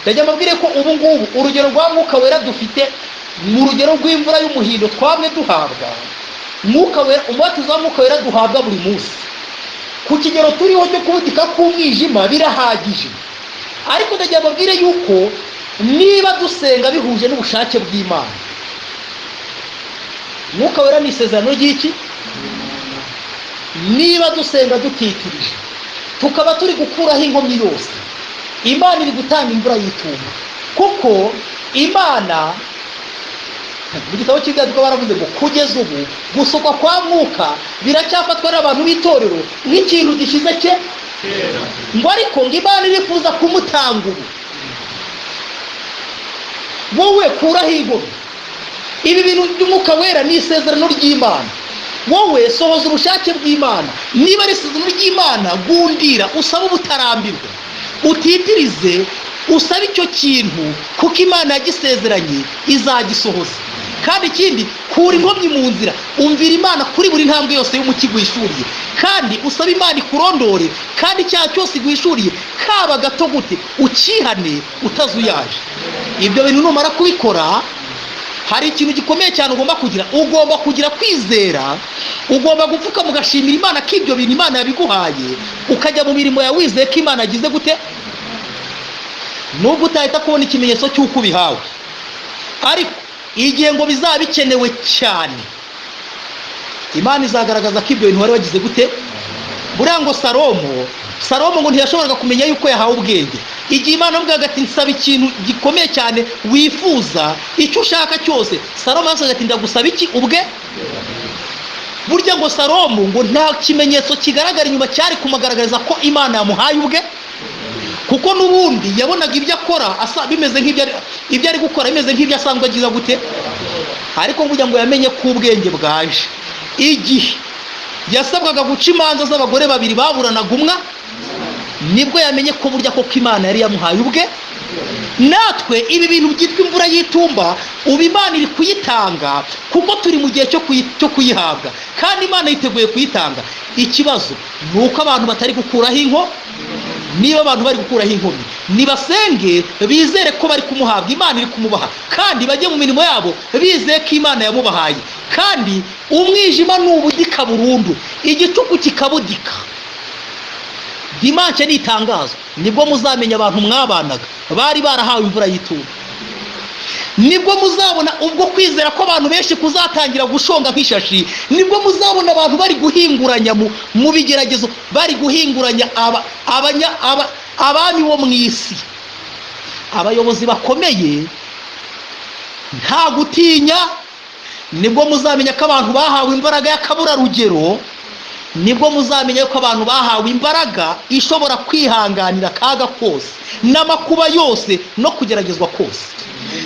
Speaker 1: Ndajya mbabwire ko ubu ngubu urugero rwa Mwuka Wera dufite mu rugero rw'imvura y'umuhindo twamwe duhabwa Mwuka Wera, umubatizo wa Mwuka Wera duhabwa buri munsi ku kigero turiho cyo kubudika k'umwijima birahagije. Ariko ndagira mbabwire yuko niba dusenga bihuje n'ubushake bw'Imana, Mwuka Wera ni isezerano ry'iki? Niba dusenga dutitirije tukaba turi gukuraho inkomyi yose, Imana iri gutanga imvura y'itumba, kuko Imana Mu gitabo cy'Ibyaduka baravuze ngo kugeza ubu gusukwa kwa Mwuka biracyafatwa n'abantu b'itorero nk'ikintu gishize cye, ngo ariko ngo Imana irifuza kumutanga ubu. Wowe kuraho inkomyi. Ibi bintu by'Umwuka Wera ni isezerano ry'Imana. Wowe sohoza ubushake bw'Imana. Niba ari isezerano ry'Imana, gundira usabe ubutarambirwa, utitirize usabe icyo kintu, kuko Imana yagisezeranye izagisohoza. Kandi ikindi, kura inkomyi mu nzira, umvira Imana kuri buri ntambwe yose y'umucyo iguhishuriye, kandi usabe Imana ikurondore, kandi icyaha cyose iguhishuriye kaba gato gute ukihane utazuyaje. Ibyo bintu numara kubikora, hari ikintu gikomeye cyane ugomba kugira. Ugomba kugira kwizera, ugomba gupfuka mugashimira Imana ko ibyo bintu Imana yabiguhaye, ukajya mu mirimo yawe wizeye ko Imana yagize gute. Nubwo utahita kubona ikimenyetso cy'uko ubihawe, ariko igihe ngo bizaba bikenewe cyane, Imana izagaragaza ko ibyo bintu wari wagize gute. Buriya ngo Salomo ngo ntiyashoboraga kumenya yuko yahawe ubwenge. Igihe Imana yamubwiraga ati nsaba ikintu gikomeye cyane wifuza, icyo ushaka cyose, Salomo yasaga ati ndagusaba iki ubwe. Burya ngo Salomo ngo nta kimenyetso kigaragara inyuma cyari kumugaragariza ko Imana yamuhaye ubwe, kuko n'ubundi yabonaga ibyo akora asa bimeze nk'ibyo ibyo ari gukora bimeze nk'ibyo asanzwe agiza gute. Ariko burya ngo yamenye ko ubwenge bwaje igihe yasabwaga guca imanza z'abagore babiri baburanaga umwa, nibwo yamenye ko burya koko Imana yari yamuhaye ubwe. Natwe ibi bintu byitwa imvura y'itumba, ubu Imana iri kuyitanga kuko turi mu gihe cyo kuyihabwa, kandi Imana yiteguye kuyitanga. Ikibazo ni uko abantu batari gukuraho inko. Niba abantu bari gukuraho inkomyi, nibasenge bizere ko bari kumuhabwa, Imana iri kumubaha, kandi bajye mu mirimo yabo bizeye ko Imana yamubahaye. Kandi umwijima nubudika burundu, igicuku kikabudika, dimanche nitangazwa, nibwo muzamenya abantu mwabanaga bari barahawe imvura y'itumba. Nibwo muzabona ubwo kwizera ko abantu benshi kuzatangira gushonga nk'ishashi. Nibwo muzabona abantu bari guhinguranya mu bigeragezo, bari guhinguranya abami bo mu isi, abayobozi bakomeye, nta gutinya. Nibwo muzamenya ko abantu bahawe imbaraga y'akaburarugero. Nibwo muzamenya ko abantu bahawe imbaraga ishobora kwihanganira akaga kose n'amakuba yose no kugeragezwa kose.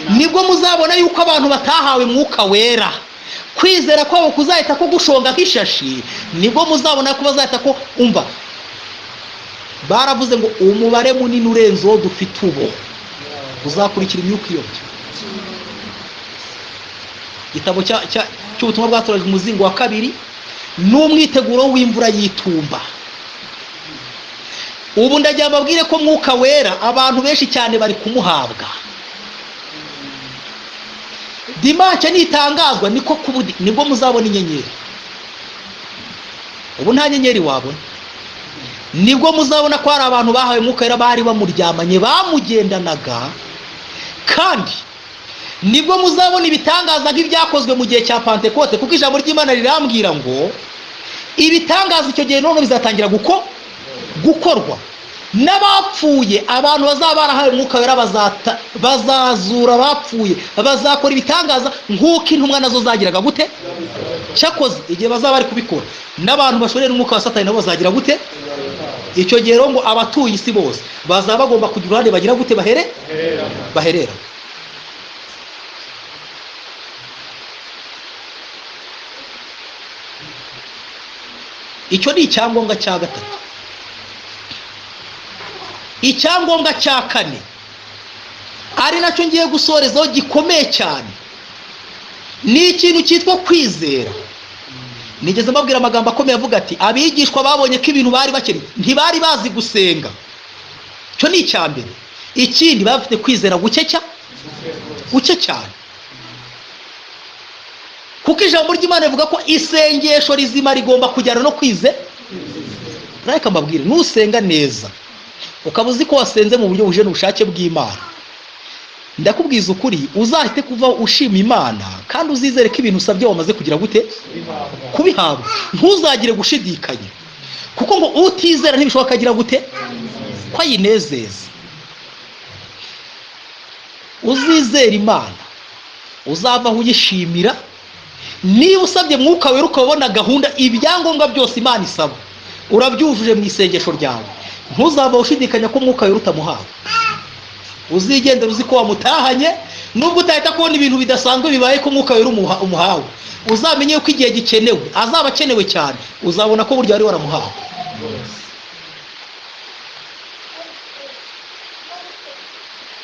Speaker 1: Nibwo muzabona yuko abantu batahawe Mwuka Wera, kwizera kwabo kuzahita ko gushonga nk'ishashi. Nibwo muzabona ko bazahita ko umva baravuze ngo umubare munini urenze uwo dufite ubu uzakurikira imyuka iyobya. Igitabo cy'ubutumwa bwatoranyijwe umuzingo wa 2 n'umwiteguro w'imvura y'itumba. Ubu ndagira mbabwire ko Mwuka Wera abantu benshi cyane bari kumuhabwa. Dimanche nitangazwa niko kubudi, nibwo muzabona inyenyeri. Ubu nta nyenyeri wabona. Nibwo muzabona ko hari abantu bahawe Mwuka Wera bari bamuryamanye, bamugendanaga. Kandi nibwo muzabona ibitangaza nk'ibyakozwe mu gihe cya Pentekote, kuko ijambo ry'Imana rirambwira ngo ibitangaza icyo gihe none bizatangira gukorwa n'abapfuye. Abantu bazaba barahawe Mwuka Wera bazazura abapfuye, bazakora ibitangaza nk'uko intumwa nazo zagiraga gute. Cyakoze igihe bazaba bari kubikora, n'abantu bashorera umwuka wa Satani nabo bazagira gute. Icyo gihe rero ngo abatuye isi bose bazaba bagomba kugira uruhare bagira gute, baherera. Icyo ni icyangombwa cya gatatu. Icyangombwa cya kane ari nacyo ngiye gusorezaho gikomeye cyane, ni ikintu cyitwa kwizera. Nigeze mbabwira amagambo akomeye avuga ati abigishwa babonye ko ibintu bari bakeneye, ntibari bazi gusenga. Icyo ni icya mbere. Ikindi, bafite kwizera guke cyane, kuko ijambo ry'Imana rivuga ko isengesho rizima rigomba kujyana no kwizera. Reka mbabwire, nusenga neza ukaba uzi ko wasenze mu buryo buje n'ubushake bw'Imana, ndakubwiza ukuri uzahite kuva ushima Imana, kandi uzizere ko ibintu usabye wamaze kugira gute kubihabwa. Ntuzagire gushidikanya, kuko ngo utizera ntibishoboka agira gute ko ayinezeza. Uzizera Imana Uzavaho uyishimira. Niba usabye Mwuka Wera ukabona gahunda, ibyangombwa byose Imana isaba urabyujuje mu isengesho ryawe, ntuzava ushidikanya ko Umwuka Wera utamuhawe. Uzigendera uzi ko wamutahanye, nubwo utahita kubona ibintu bidasanzwe bibaye ko Umwuka Wera umuhawe. Uzamenye ko igihe gikenewe azaba akenewe cyane, uzabona ko burya wari waramuhawe.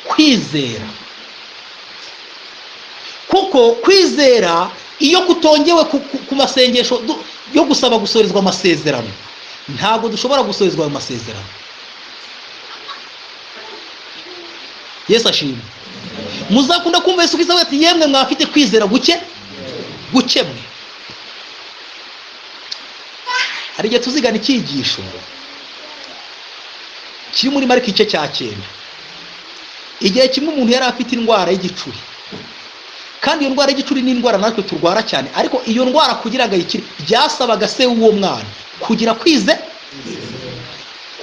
Speaker 1: Kwizera, kuko kwizera iyo kutongewe ku masengesho yo gusaba gusorezwa amasezerano, ntabwo dushobora gusorezwa ayo masezerano. Yesu ashimwe. Muzakunda kumva Yesu Kristo ati yemwe mwafite kwizera guke gukemwe. Hari igihe tuzigana icyigisho kiri muri Mariko igice cya 9. Igihe kimwe umuntu yari afite indwara y'igicuri, kandi iyo ndwara y'igicuri ni indwara natwe turwara cyane, ariko iyo ndwara kugira ngo ayikire byasabaga se w'uwo mwana kugira kwize,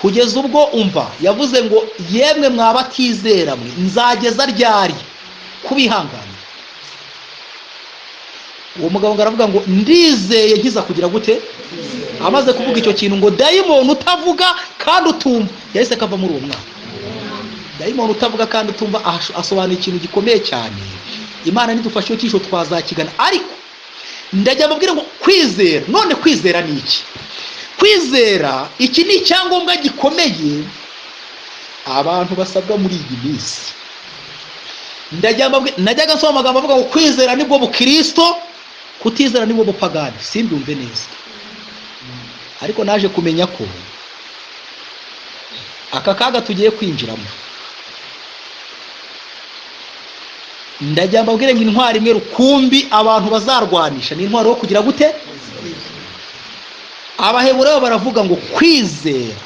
Speaker 1: kugeza ubwo umva yavuze ngo yemwe mwabatizera mwe, nzageza ryari kubihanganira? Uwo mugabo ngo aravuga ngo ndizeye nkiza kugira gute? Amaze kuvuga icyo kintu ngo dayimoni utavuga kandi utumva yahise akava muri uwo mwana. Dayimoni utavuga kandi utumva asobanura ikintu gikomeye cyane. Imana nidufashe icyo cyisho twazakigana, ariko ndajya mbabwira ngo kwizera. None kwizera ni iki? Kwizera iki ni icyangombwa gikomeye abantu basabwa muri iyi minsi. Ndajya mbabwira, najyaga nsoma amagambo avuga ngo kwizera nibwo bukristo, kutizera nibwo bupagani, simbyumve neza, ariko naje kumenya ko aka kaga tugiye kwinjiramo. Ndajya mbabwire ngo intwari imwe rukumbi abantu bazarwanisha ni intwaro yo kugira gute? Abaheburayo baravuga ngo kwizera.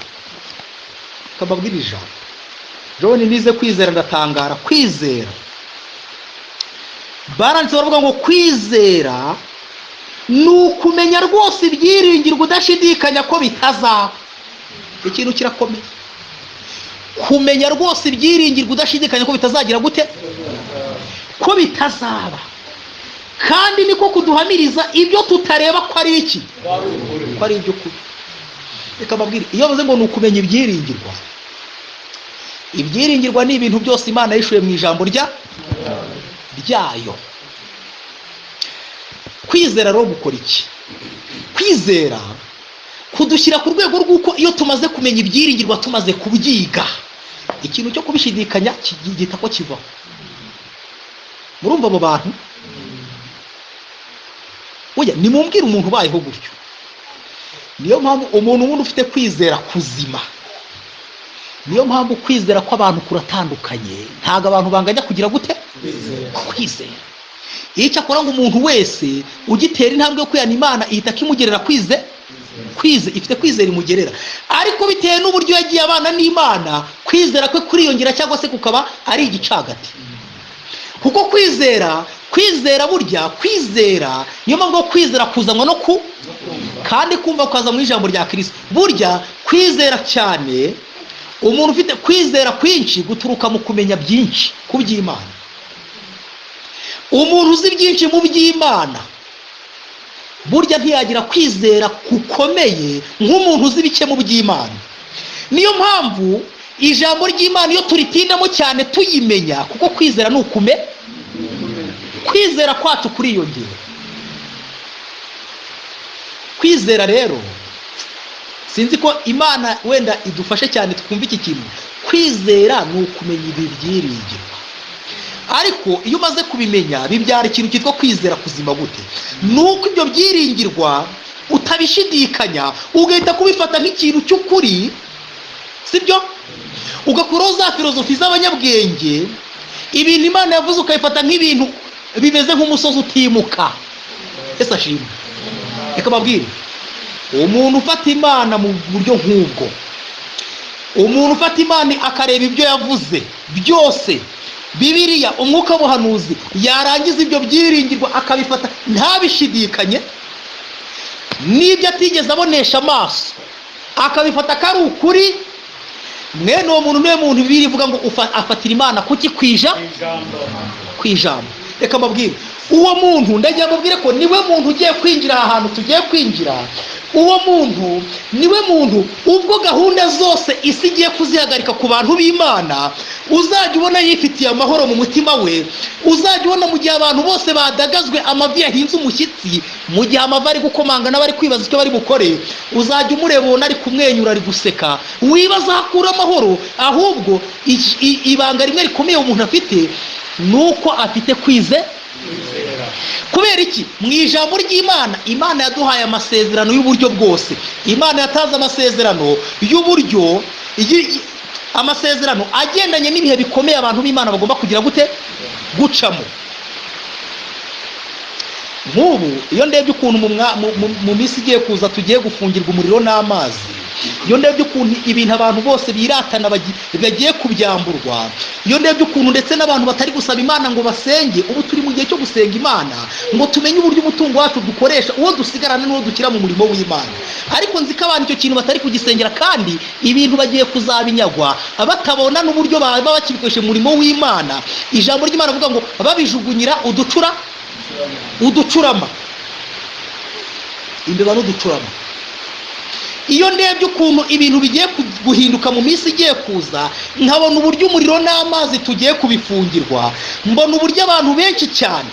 Speaker 1: Kababwira ijambo John nize kwizera ndatangara. Kwizera baranditse baravuga ngo kwizera ni ukumenya rwose ibyiringirwa udashidikanya ko bitazaba. Ikintu kirakomeye, kumenya rwose ibyiringirwa udashidikanya ko bitazagira gute? Ko bitazaba. Kandi niko kuduhamiriza ibyo tutareba ko ari iki? Ko ari iby'ukuri. Reka mbabwire, iyo bavuze ngo ni ukumenya ibyiringirwa, ibyiringirwa ni ibintu byose Imana yishuye mu ijambo ryayo. Kwizera rero gukora iki? Kwizera kudushyira ku rwego rw'uko iyo tumaze kumenya ibyiringirwa, tumaze kubyiga, ikintu cyo kubishidikanya gihita ko kivaho. Murumva abo bantu? Oya, nimumbwire umuntu ubayeho gutyo. Niyo mpamvu umuntu wundi ufite kwizera kuzima, niyo mpamvu kwizera kw'abantu kuratandukanye, ntabwo abantu banganya kugira gute? Kwizera. Iyo cyakora ngo umuntu wese ugitera intambwe yo kwihana Imana ihita akimugerera kwize, kwize ifite kwizera imugerera, ariko bitewe n'uburyo yagiye abana n'Imana, kwizera kwe kuriyongera cyangwa se kukaba ari igicagati. Kuko kwizera, kwizera burya kwizera, niyo mpamvu kwizera kuzanwa no ku, kandi kumva kukaza mu ijambo rya Kristo. Burya kwizera cyane, umuntu ufite kwizera kwinshi guturuka mu kumenya byinshi ku by'Imana. Umuntu uzi byinshi mu by'Imana burya ntiyagira kwizera gukomeye nk'umuntu uzi bike mu by'Imana. Niyo mpamvu ijambo ry'Imana iyo turitindamo cyane tuyimenya, kuko kwizera ni ukume, kwizera kwacu kuriyongera. Kwizera rero sinzi ko Imana wenda idufashe cyane twumve iki kintu. Kwizera ni ukumenya ibi byiringirwa, ariko iyo umaze kubimenya bibyara ikintu cyitwa kwizera kuzima. Gute? Nuko ibyo byiringirwa utabishidikanya, ugahita kubifata nk'ikintu cy'ukuri, sibyo? Ugakuraho za filozofi z'abanyabwenge, ibintu Imana yavuze ukabifata nk'ibintu bimeze nk'umusozi utimuka. Yesu ashimwe. Reka mbabwire, umuntu ufata Imana mu buryo nk'ubwo, umuntu ufata Imana akareba ibyo yavuze byose, Bibiliya, umwuka w'ubuhanuzi, yarangiza ibyo byiringirwa akabifata ntabishidikanye, n'ibyo atigeze abonesha amaso akabifata ko ari ukuri, mwene uwo muntu niwe muntu Bibiliya ivuga ngo afatira Imana kuki? Kwija ku ijambo. Reka mbabwire, uwo muntu, ndagira mbabwire ko niwe muntu ugiye kwinjira aha hantu tugiye kwinjira. Uwo muntu niwe muntu, ubwo gahunda zose isi igiye kuzihagarika ku bantu b'Imana, uzajya ubona yifitiye amahoro mu mutima we. Uzajya ubona mu gihe abantu bose badagazwe, amavi yahinze umushyitsi, mu gihe amavi ari gukomanga n'abari kwibaza icyo bari bukore, uzajya umureba ubona ari kumwenyura, ari guseka, wibaza aho akura amahoro. Ahubwo ibanga rimwe rikomeye umuntu afite ni uko afite kwize. Kubera iki? Mu ijambo ry'Imana, Imana yaduhaye amasezerano y'uburyo bwose. Imana yatanze amasezerano y'uburyo amasezerano agendanye n'ibihe bikomeye abantu b'Imana bagomba kugira gute? Gucamo. Nk'ubu iyo ndebye ukuntu mu minsi igiye kuza tugiye gufungirwa umuriro n'amazi, iyo ndebye ukuntu ibintu abantu bose biratana bagiye kubyamburwa, iyo ndebye ukuntu ndetse n'abantu batari gusaba Imana ngo basenge, ubu turi mu gihe cyo gusenga Imana ngo tumenye uburyo umutungo wacu dukoresha, uwo dusigarana n'uwo dushyira mu murimo w'Imana. Ariko nzi ko abantu icyo kintu batari kugisengera, kandi ibintu bagiye kuzabinyagwa batabona n'uburyo baba bakibikoresha mu murimo w'Imana. Ijambo ry'Imana rivuga ngo babijugunyira uducurama, imbeba n'uducurama. Iyo ndebye ukuntu ibintu bigiye guhinduka mu minsi igiye kuza, nkabona uburyo umuriro n'amazi tugiye kubifungirwa, mbona uburyo abantu benshi cyane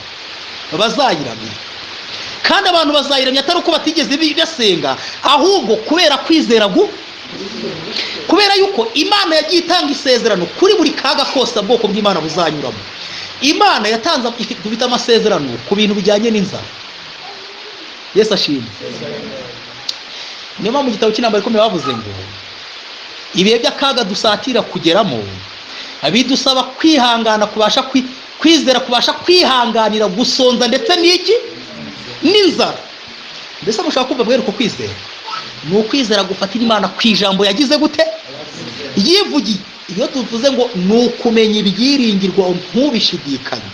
Speaker 1: bazayiramya. Kandi abantu bazayiramya atari uko batigeze basenga, ahubwo kubera kwizera kubera yuko Imana yagiye itanga isezerano kuri buri kaga kose ubwoko bw'Imana buzanyuramo. Imana yatanze, dufite amasezerano ku bintu bijyanye n'inzara. Yesu ashimwe. Niyo mpamvu mu gitabo cy'Intambara Ikomeye bavuze ngo ibihe by'akaga dusatira kugeramo bidusaba kwihangana, kubasha kwizera, kubasha kwihanganira gusonza ndetse n'iki? N'inzara. Mbese mushobora kumva bwere uko kwizera ni ukwizera gufatira Imana ku ijambo yagize gute? Yivugiye. Iyo tuvuze ngo ni ukumenya ibyiringirwa ntubishidikanye,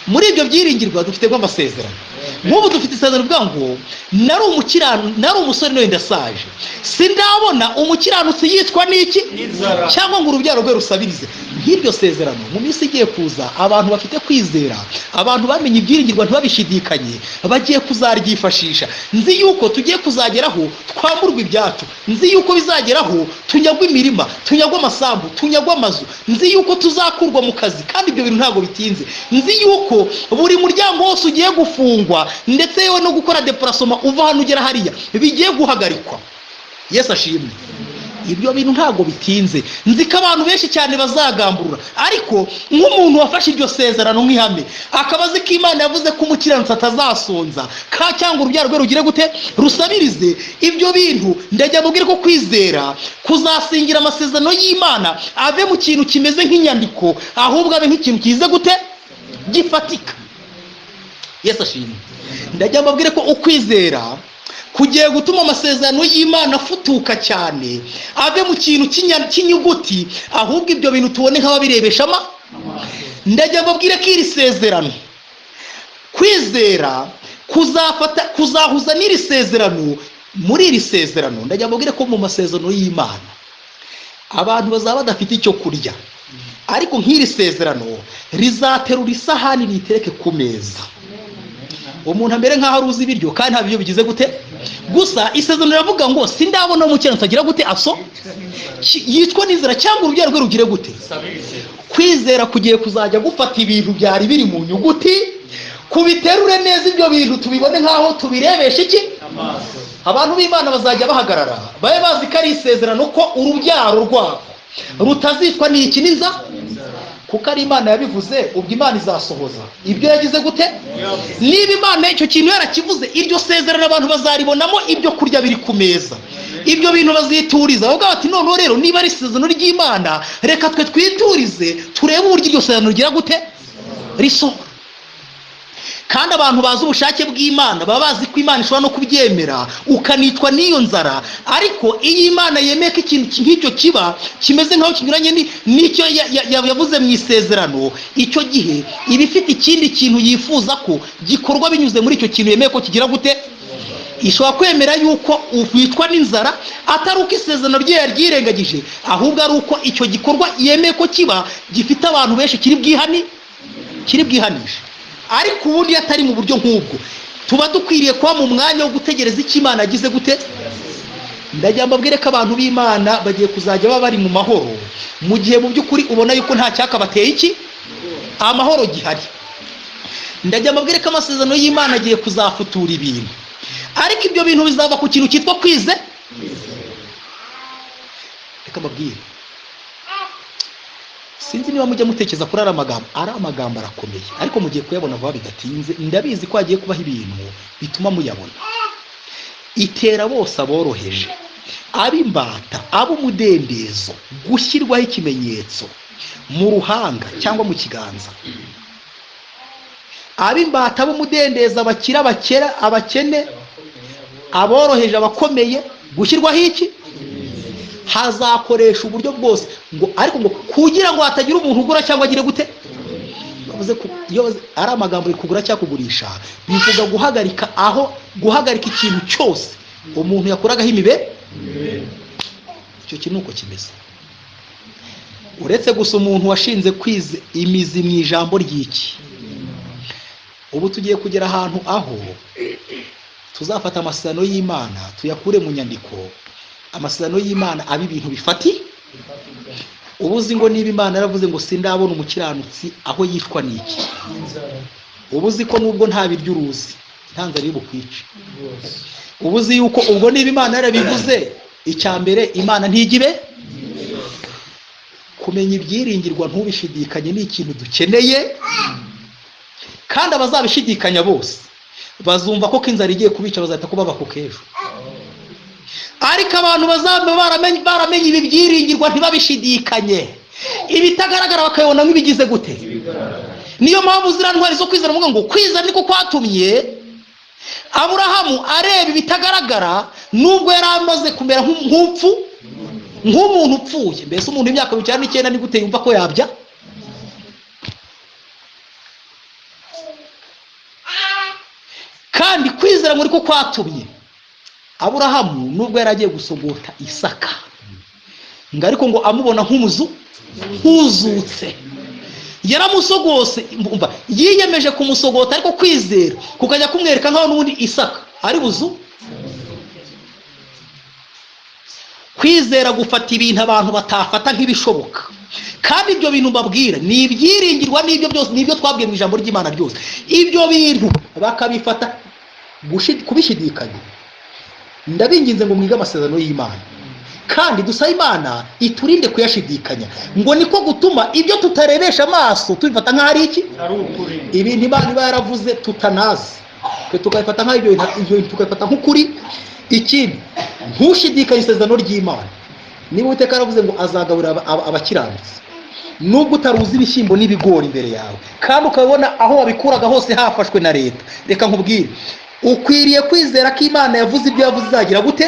Speaker 1: muri ibyo byiringirwa dufitemo amasezerano. Nk'ubu dufite isezerano rivuga ngo nari umusore none ndasaje, sindabona umukiranutsi yicwa n'iki?
Speaker 3: N'inzara.
Speaker 1: Cyangwa ngo urubyaro rwe rusabirize. Nk'iryo sezerano, mu minsi igiye kuza, abantu bafite kwizera, abantu bamenye ibyiringirwa ntibabishidikanye, bagiye kuzaryifashisha. Nzi yuko tugiye kuzageraho twamburwa ibyacu, nzi yuko bizageraho tunyagwa imirima, tunyagwa amasambu, tunyagwa amazu, nzi yuko tuzakurwa mu kazi, kandi ibyo bintu ntabwo bitinze. Nzi yuko buri muryango wose ugiye gufungwa, ndetse yewe no gukora déplacement uva hano ugera hariya bigiye guhagarikwa. Yesu ashimwe. Ibyo bintu ntabwo bitinze. Nzi ko abantu benshi cyane bazagamburura, ariko nk'umuntu wafashe iryo sezerano nk'ihame, akaba azi ko Imana yavuze ko umukiranutsi atazasonza ka cyangwa urubyaro rwe rugire gute? Rusabirize. Ibyo bintu ndajya mubwire ko kwizera kuzasingira amasezerano y'Imana ave mu kintu kimeze nk'inyandiko, ahubwo abe nk'ikintu kize gute? Gifatika. Yesu ashimwe. Ndajya mbabwire ko ukwizera kugiye gutuma amasezerano y'Imana afutuka cyane, ave mu kintu cy'inyuguti, ahubwo ibyo bintu tubone nk'ababirebesha ama. Ndajya mbabwire ko iri sezerano, kwizera kuzafata, kuzahuza n'iri sezerano. Muri iri sezerano, ndajya mbabwire ko mu masezerano y'Imana abantu bazaba badafite icyo kurya, ariko nk'iri sezerano rizaterura isahani riyitereke ku meza, umuntu amere nk'aho aruzi ibiryo kandi nta biryo bigize gute. Gusa isezerano riravuga ngo sindabona umukiranutsi agira gute? Aso yicwa n'inzara cyangwa urubyaro rwe rugire gute? Kwizera kugiye kuzajya gufata ibintu byari biri mu nyuguti, kubiterure neza, ibyo bintu tubibone nk'aho tubirebesha iki?
Speaker 3: Amaso.
Speaker 1: Abantu b'Imana bazajya bahagarara babe bazi ko ari isezerano ko urubyaro rwabo rutazicwa n'iki? N'inza. Kuko ari Imana yabivuze, ubwo Imana izasohoza ibyo yagize gute? Niba Imana icyo kintu yarakivuze, iryo sezerano abantu bazaribonamo ibyo kurya biri ku meza. Ibyo bintu bazituriza, bavuga bati: "Noneho rero niba ari isezerano ry'Imana, reka twe twiturize turebe uburyo iryo sezerano rigira gute? Risohora." Kandi abantu bazi ubushake bw'Imana baba bazi ko Imana ishobora no kubyemera ukanicwa n'iyo nzara. Ariko iyo Imana yemeye ko ikintu nk'icyo kiba kimeze nk'aho kinyuranye n'icyo yavuze mu isezerano, icyo gihe iba ifite ikindi kintu yifuza ko gikorwa binyuze muri icyo kintu yemeye ko kigira gute. Ishobora kwemera yuko wicwa n'inzara, atari uko isezerano rye yaryirengagije, ahubwo ari uko icyo gikorwa yemeye ko kiba gifite abantu benshi kiri bwihanishe. Ariko ubundi iyo atari mu buryo nk'ubwo, tuba dukwiriye kuba mu mwanya wo gutegereza icyo Imana yagize gute. Ndagira mbabwire ko abantu b'Imana bagiye kuzajya baba bari mu mahoro, mu gihe mu by'ukuri ubona yuko nta cyakabateye iki amahoro gihari. Ndagira mbabwire ko amasezerano y'Imana agiye kuzafutura ibintu, ariko ibyo bintu bizava ku kintu cyitwa kwize. Reka mbabwire, sinzi niba mujya mutekereza kuri ari amagambo, ari amagambo arakomeye, ariko mugiye kuyabona vuba bidatinze. Ndabizi ko hagiye kubaho ibintu bituma muyabona. Itera bose aboroheje, ab'imbata, ab'umudendezo, gushyirwaho ikimenyetso mu ruhanga cyangwa mu kiganza. Ab'imbata, ab'umudendezo, abakira, abakera, abakene, aboroheje, abakomeye, gushyirwaho iki? Hazakoresha uburyo bwose ngo, ariko ngo kugira ngo hatagira umuntu ugura cyangwa agire gute. Bavuze ko iyo ari amagambo kugura cyangwa kugurisha, bivuga guhagarika, aho guhagarika ikintu cyose umuntu yakuragaho imibe. Icyo kintu uko kimeze, uretse gusa umuntu washinze kwize imizi mu ijambo ry'iki. Ubu tugiye kugera ahantu aho tuzafata amasezerano y'Imana tuyakure mu nyandiko, amasezerano y'Imana aba ibintu bifati. Ubu uzi ngo niba Imana yaravuze ngo sindabona umukiranutsi aho yicwa n'iki, ubu uzi ko nubwo nta biryo uruzi nta nzara iri bukwice. Ubu uzi yuko ubwo niba Imana yarabivuze, icya mbere Imana ntigibe. Kumenya ibyiringirwa ntubishidikanye ni ikintu dukeneye, kandi abazabishidikanya bose bazumva ko inzara igiye kubica, bazahita kubaba ku k'ejo. Ariko abantu bazaba baramenye ibi byiringirwa ntibabishidikanye, ibitagaragara bakabibona nk'ibigize gute. Niyo mpamvu ziriya ntwari zo kwizera muvuga ngo kwizera niko kwatumye Aburahamu areba ibitagaragara, nubwo yari amaze kumera nk'upfu, nk'umuntu upfuye. Mbese umuntu w'imyaka 99 ni gute yumva ko yabya? Kandi kwizera muri ko kwatumye Aburahamu, nubwo yari agiye gusogota Isaka, ngo ariko ngo amubona nk'umuzu nk'uzutse, yaramusogose, umva, yiyemeje kumusogota, ariko kwizera kukajya kumwereka nkaho n'ubundi Isaka ari buzu. Kwizera gufata ibintu abantu batafata nk'ibishoboka, kandi ibyo bintu mbabwira ni ibyiringirwa, n'ibyo byose n'ibyo twabwiye mu ijambo ry'Imana ryose. Ibyo bintu bakabifata kubishidikanya. Ndabinginze ngo mwige amasezerano y'Imana, kandi dusabe Imana iturinde kuyashidikanya, ngo niko gutuma ibyo tutarebesha amaso tubifata nk'aho ari iki, ibintu Imana iba yaravuze tutanazi, twe tukabifata nk'aho ibyo bintu tukabifata nk'ukuri. Ikindi, ntushidikanye isezerano ry'Imana. Niba Uwiteka yaravuze ngo azagaburira abakiranutsi, nubwo utaruzi ibishyimbo n'ibigori imbere yawe, kandi ukabona aho wabikuraga hose hafashwe na leta, reka nkubwire, ukwiriye kwizera ko Imana yavuze ibyo yavuze izagira gute.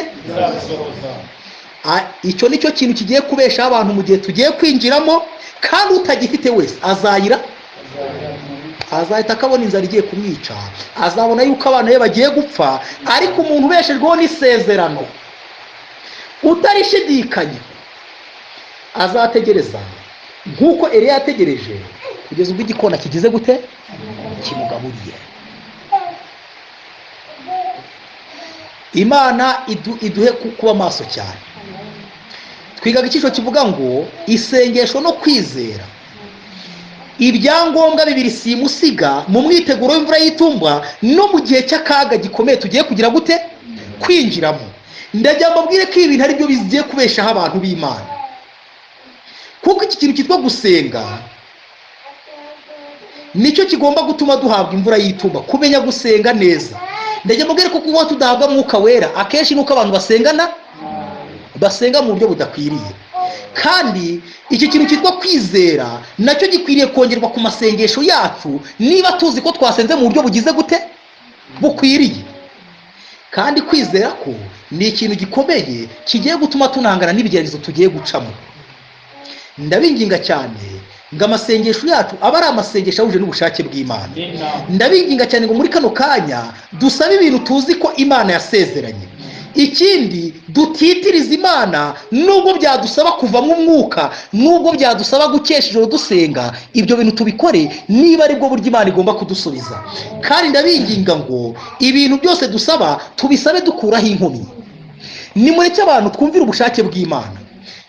Speaker 1: Icyo nicyo kintu kigiye kubeshaho abantu mu gihe tugiye kwinjiramo, kandi utagifite wese azayira, azahita akabona inzara igiye kumwica, azabona yuko abana be bagiye gupfa. Ariko umuntu ubeshejweho n'isezerano utarishidikanya azategereza nk'uko Eliya yategereje, kugeza ubwo igikona kigize gute, kimugaburiye. Imana iduhe kuba maso cyane. Twigaga icyiciro kivuga ngo isengesho no kwizera, ibyangombwa bibiri simusiga mu mwiteguro w'imvura y'itumba no mu gihe cy'akaga gikomeye tugiye kugira gute, kwinjiramo. Ndagira mbabwire ko ibintu ari byo bigiye kubeshaho abantu b'Imana, kuko iki kintu cyitwa gusenga nicyo kigomba gutuma duhabwa imvura y'itumba. Kumenya gusenga neza, ndagira mbabwire ko kuba tudahabwa Mwuka Wera akenshi nuko abantu basenga mu buryo budakwiriye. Kandi iki kintu cyitwa kwizera nacyo gikwiriye kongerwa ku masengesho yacu, niba tuzi ko twasenze mu buryo bugize gute, bukwiriye. Kandi kwizera ko ni ikintu gikomeye kigiye gutuma tunangana n'ibigeragezo tugiye gucamo. Ndabinginga cyane ngo amasengesho yacu abe ari amasengesho ahuje n'ubushake bw'Imana. Ndabinginga cyane ngo muri kano kanya dusabe ibintu tuzi ko Imana yasezeranye. Ikindi, dutitiriza Imana nubwo byadusaba kuvamo umwuka, nubwo byadusaba gukesha ijoro dusenga, ibyo bintu tubikore niba aribwo buryo Imana igomba kudusubiza. Kandi ndabinginga ngo ibintu byose dusaba tubisabe dukuraho inkomyi. Nimureke abantu twumvire ubushake bw'Imana,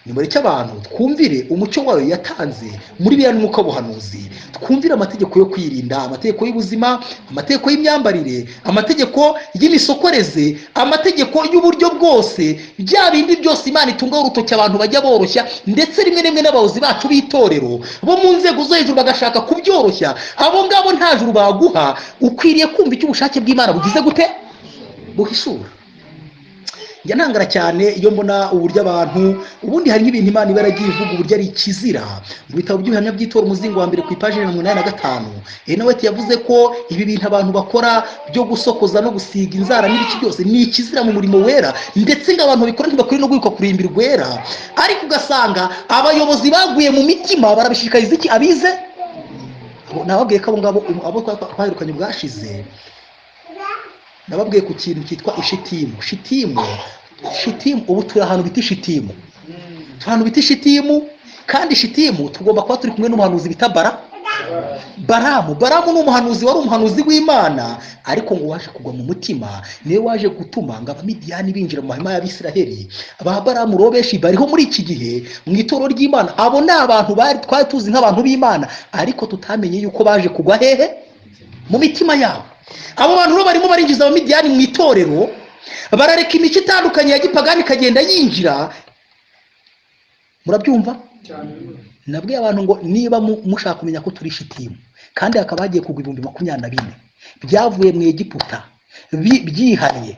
Speaker 1: nimureke abantu twumvire umucyo wayo yatanze muri biriya n'umwuka w'ubuhanuzi, twumvire amategeko yo kwirinda, amategeko y'ubuzima, amategeko y'imyambarire, amategeko y'imisokoreze, amategeko y'uburyo bwose, bya bindi byose Imana itungaho urutoki abantu bajya boroshya, ndetse rimwe rimwe n'abayobozi bacu b'itorero bo mu nzego zo hejuru bagashaka kubyoroshya. Abo ngabo nta juru baguha. Ukwiriye kumva icyo ubushake bw'Imana bugize gute, buhishura. Njya ntangara cyane iyo mbona uburyo abantu, ubundi hari nk'ibintu Imana iba yaragiye ivuga uburyo ari ikizira. Mu bitabo by'ibihamya by'itora umuzingo wa mbere ku ipaji 85, Ellen yavuze ko ibi bintu abantu bakora byo gusokoza no gusiga inzara n'ibiki byose ni ikizira mu murimo wera, ndetse ngo abantu babikora ntibakwiriye no guhikwa kurimbi rwera. Ariko ugasanga abayobozi baguye mu mitima barabishishikariza iki abize. Nababwiye ko abo ngabo abo twahirukanye bwashize, nababwiye ku kintu cyitwa ishitimu. Shitimu ubu turi ahantu bita ishitimu, turi ahantu bita ishitimu. Kandi ishitimu tugomba kuba turi kumwe n'umuhanuzi bita Baramu. Baramu ni umuhanuzi wari umuhanuzi w'Imana, ariko ngo waje kugwa mu mutima, niwe waje gutuma ngo Abamidiyani binjira mu mahema y'Abisiraheli. Ba Baramu rero benshi bariho muri iki gihe mu itorero ry'Imana. Abo ni abantu bari twari tuzi nk'abantu b'Imana, ariko tutamenye yuko baje kugwa hehe, mu mitima yabo. Abo bantu rero barimo barinjiza Abamidiyani mu itorero, barareka imico itandukanye ya gipagani ikagenda yinjira. Murabyumva? Nabwiye abantu ngo niba mushaka kumenya ko turi shitimu, kandi hakaba hagiye kugwa 24,000 byavuye mu Egiputa byihariye,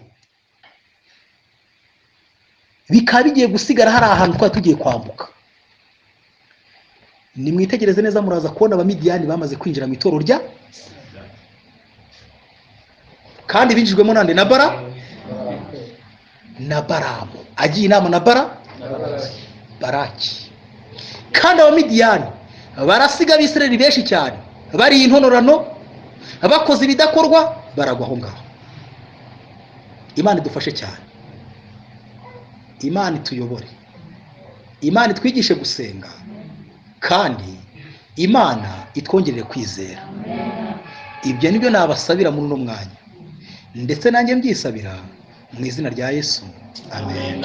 Speaker 1: bikaba bigiye gusigara hari ahantu twari tugiye kwambuka. Nimwitegereze neza, muraza kubona Abamidiyani bamaze kwinjira mu itorero rya, kandi binjijwemo nande? Na na Baramu agiye inama na Baraki. Kandi Abamidiyani barasiga Abisirayeli benshi cyane bari intonorano, bakoze ibidakorwa, baragwa aho ngaho. Imana idufashe cyane, Imana ituyobore, Imana itwigishe gusenga, kandi Imana itwongerere kwizera. Ibyo nibyo nabasabira muri uno mwanya, ndetse nanjye mbyisabira mu izina rya Yesu, amen.